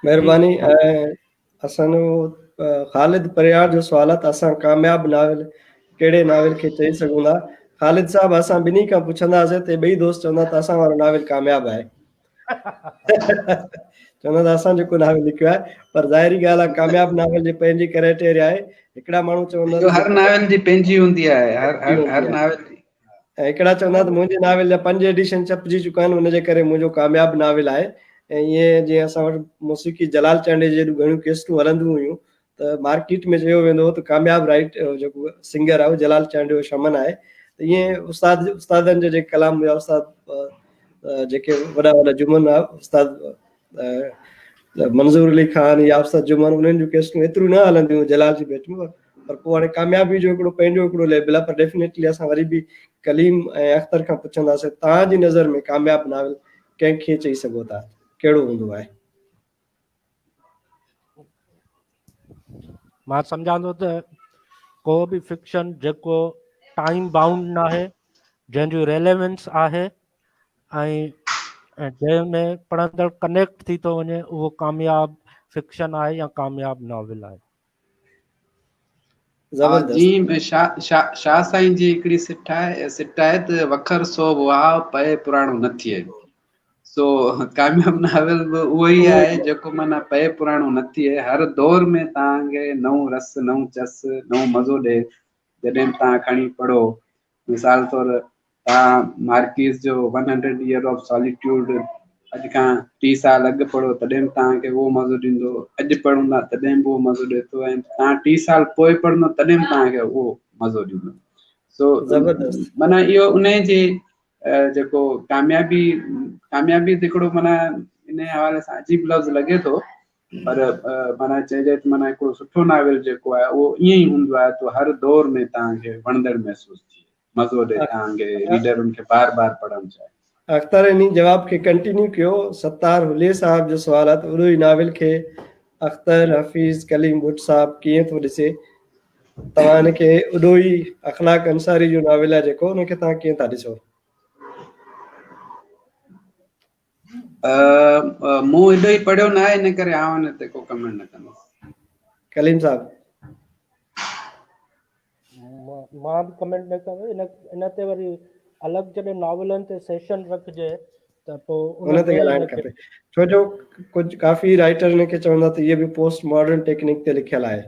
مهرباني. ۽ اسان جو خالد پريار جو سوال آهي ته اسان ڪامياب ناول ڪهڙي ناول کي چئي سگهون ٿا؟ خالد صاحب اسان ٻنهي کان پڇنداسين ته ٻئي دوست چوندا ته اسان وارو ناول ڪامياب آهي، چوندا ته اسان جيڪو ناول لکيو آهي، پر ظاهري ڳالهه آهي ڪامياب ناول جي پنهنجي ڪرائيٽيريا آهي. هڪڙا ماڻهو چوندا هر ناول جي پنهنجي هوندي آهي، هر هر ناول جي. ۽ هڪڙا چوندا ته منهنجي ناول جا 5 ايڊيشن ڇپجي چڪا آهن ان جي ڪري منهنجو ڪامياب ناول آهي. ۽ ائين جيئن اسان وٽ موسيقي جلال چانڊيي جي جيڏيون گهڻيون ڪيسٽون هلنديون هيون ته مارڪيٽ ۾ چيو ويندو هو ته ڪامياب رائيٽ جيڪو سنگر آهي اهو جلال چانڊيو شمن آهي. ته ائين استاد استادن جا جيڪي ڪلام هيا، استاد جيڪي وڏا وڏا جمن هئا، استاد منظور علي خان يا استاد جمن، انهن جون ڪيسٽون ايتريون نه هلنديون هيون جلال جي ڀيٽ ۾، پر پوء هاڻي ڪاميابي جو هڪڙو پنهنجو هڪڙو ليبل آهي. پر ڊيفينيٽلي اسان وري به ڪليم ۽ اختر کان پڇنداسين توهان جي نظر ۾ ڪامياب ناول ڪنهن کي چئي سگهو ٿا، ڪهڙو هوندو آهي؟ مان سمجهان ٿو ته ڪو به فڪشن جيڪو ٽائيم بائونڊ ناهي، جنهن جو ريليونس آهي ۽ جنهن ۾ پڙهندڙ ڪنيڪٽ ٿي ٿو وڃي، اهو ڪامياب فڪشن آهي يا ڪامياب ناول آهي. زبردست. جي شاهه سائين جي هڪڙي سٽ آهي، سٽ آهي ته وکر سو وهاء پئي پراڻو نه ٿئي. سو ڪامياب ناول به اهو ئي آهي جيڪو معنيٰ پئي پراڻو نه ٿئي، هر دور ۾ توهان کي نئون رس، نئون چس، نئون مزو ڏئي جڏهن به توهان کڻي پڙهو. مثال طور توهان مارڪيز جو 100 Year of Solitude اڄ کان 30 سال اڳ پڙهو تڏهن به توهان کي اهو مزو ڏيندو، اڄ پڙهندا تڏهن به اهو مزو ڏئي ٿو ۽ توهان 30 سال پوء پڙهندو تڏهن به توهان کي اهو مزو ڏيندو. سو زبردست. معنيٰ اهو انهي جي جيڪو ڪاميابي، ڪاميابي ته هڪڙو معنيٰ انهي حوالي سان عجيب لفظ لڳي ٿو پر معنيٰ چئجي ته معنيٰ هڪڙو سٺو ناول جيڪو آهي اهو ائين ئي هوندو آهي ته هر دور ۾ توهان کي وڻندڙ محسوس ٿئي، مزو ڏئي، توهان کي ريڊرن کي بار بار پڙهڻ چاهي. اختر انهي جواب کي ڪنٽينيو ڪيو. ستار هلي صاحب جو سوال آهي ته اڏوهي ناول کي اختر حفيظ ڪليم ٻٽ صاحب ڪيئن ٿو ڏسي؟ توهان ان کي اڏوهي اخلاق انصاري جو ناول آهي جيڪو ان کي توهان ڪيئن ٿا ڏسو؟ مون اڏوهي پڙهيو نه آهي ان ڪري آئون ان تي ڪو ڪمينٽ نه ڪندس. ڪليم صاحب. مان به ڪمينٽ نه ڪندس ان ان تي وري الڳ جڏهن ناولن تي سيشن رکجي ته پوء ان تي ڳالهائڻ کپي ڇو جو ڪجهه ڪافي رائٽر ان کي چوندا ته اهي به پوسٽ ماڊرن ٽيڪنڪ تي لکيل آهي.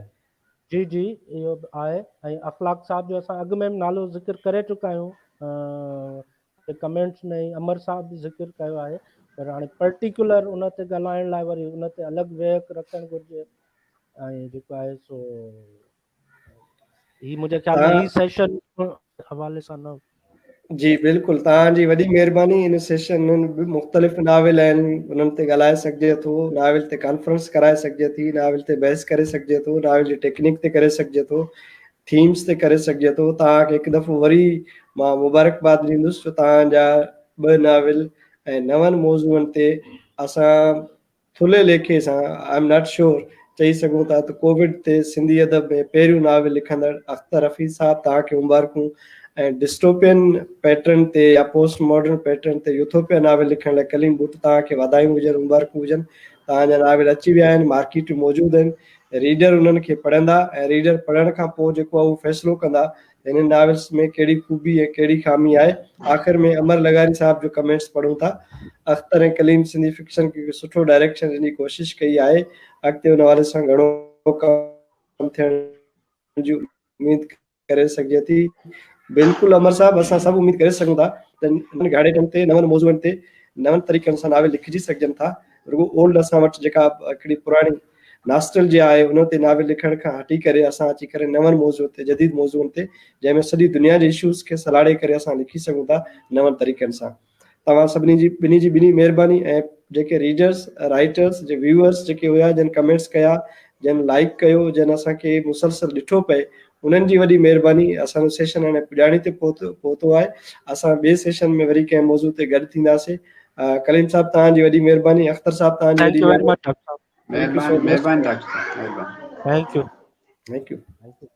جي جي اهو به آهي ۽ اخلاق صاحب جو اسان اڳ ۾ به نالو ذڪر ڪري چڪا آهيون ڪمينٽس ۾ امر صاحب به ذڪر ڪيو آهي پر هاڻي پرٽيڪولر ان تي ڳالهائڻ لاء وري ان تي الڳ ويهڪ رکڻ گهرجي ۽ جيڪو آهي سو هي منهنجي خيال ۾ هي سيشن حوالي سان نه. جي بلڪل توهان جي وڏي مهرباني ان سيشن ۾ به مختلف ناول آهن انهن تي ڳالهائي سگهجي ٿو ناول تي ڪانفرنس ڪرائي سگهجي ٿي ناول تي بحث ڪري سگهجي ٿو ناول جي ٽيڪنيڪ تي ڪري سگهجي ٿو ٿيمز تي ڪري سگهجي ٿو توهان کي هڪ دفعو وري مان مبارڪباد ڏيندس جو توهان جا ٻه ناول ۽ نون موضوعن تي اسان ٿلهي ليکي سان، I am not sure, چئي سگهون ٿا ته ڪووڊ تي سنڌي ادب ۾ پهريون ناول لکندڙ اختر حفيظ صاحب توهان کي مبارڪون ۽ ڊسٽوپين پيٽرن تي يا پوسٽ ماڊرن پيٽرن تي يوٿوپيا ناول لکڻ لاء ڪليم ٻٽ توهان کي واڌايون هجن مبارڪون هجن توهان جا ناول اچي ويا آهن مارڪيٽ ۾ موجود آهن ريڊر انهن کي پڙهندا ۽ ريڊر پڙهڻ کان پوء جيڪو آهي اهو فيصلو ڪندا هنن ناولس ۾ ڪهڙي خوبي ۽ ڪهڙي خامي آهي. آخر ۾ امر لغاري صاحب جو ڪمينٽس پڙهون ٿا. اختر ۽ ڪليم سنڌي فڪشن کي هڪ سٺو ڊائريڪشن ڏيڻ جي ڪوشش ڪئي آهي. اڳتي ان حوالي سان گهڻو ڪم ٿيڻ جي اميد ڪري سگهجي ٿي. بلڪل امر صاحب اسان سڀ اميد ڪري سگهون ٿا ته نون گهاڙيٽن تي نون موضوعن تي نون طريقن سان ناول لکجي سگهجن ٿا. رڳو اولڊ اسان وٽ جيڪا هڪڙي پراڻي ناسٽلجيا آهي ان تي ناول لکڻ کان هٽي ڪري اسان اچي ڪري نون موضوع تي جديد موضوعن تي جنهن ۾ سڄي دنيا جي اشوز کي سلهاڙي ڪري اسان لکي سگهون ٿا نون طريقن سان توهان سڀني جي ٻنهي جي ٻنهي مهرباني ۽ جيڪي ريڊرس رائٽرس جي ويوئرس جيڪي هيا جن ڪمينٽس ڪيا جن لائڪ ڪيو جن اسان کي مسلسل ڏٺو پئي انهن جي وڏي مهرباني اسان جو سيشن هاڻي پڄاڻي تي پهتو آهي اسان ٻئي سيشن ۾ وري ڪنهن موضوع تي گڏ ٿينداسين ڪليم صاحب توهان جي وڏي مهرباني اختر صاحب توهان جي وڏي مهرباني مهرباني مهرباني ڊاڪٽر صاحب مهرباني thank you thank you.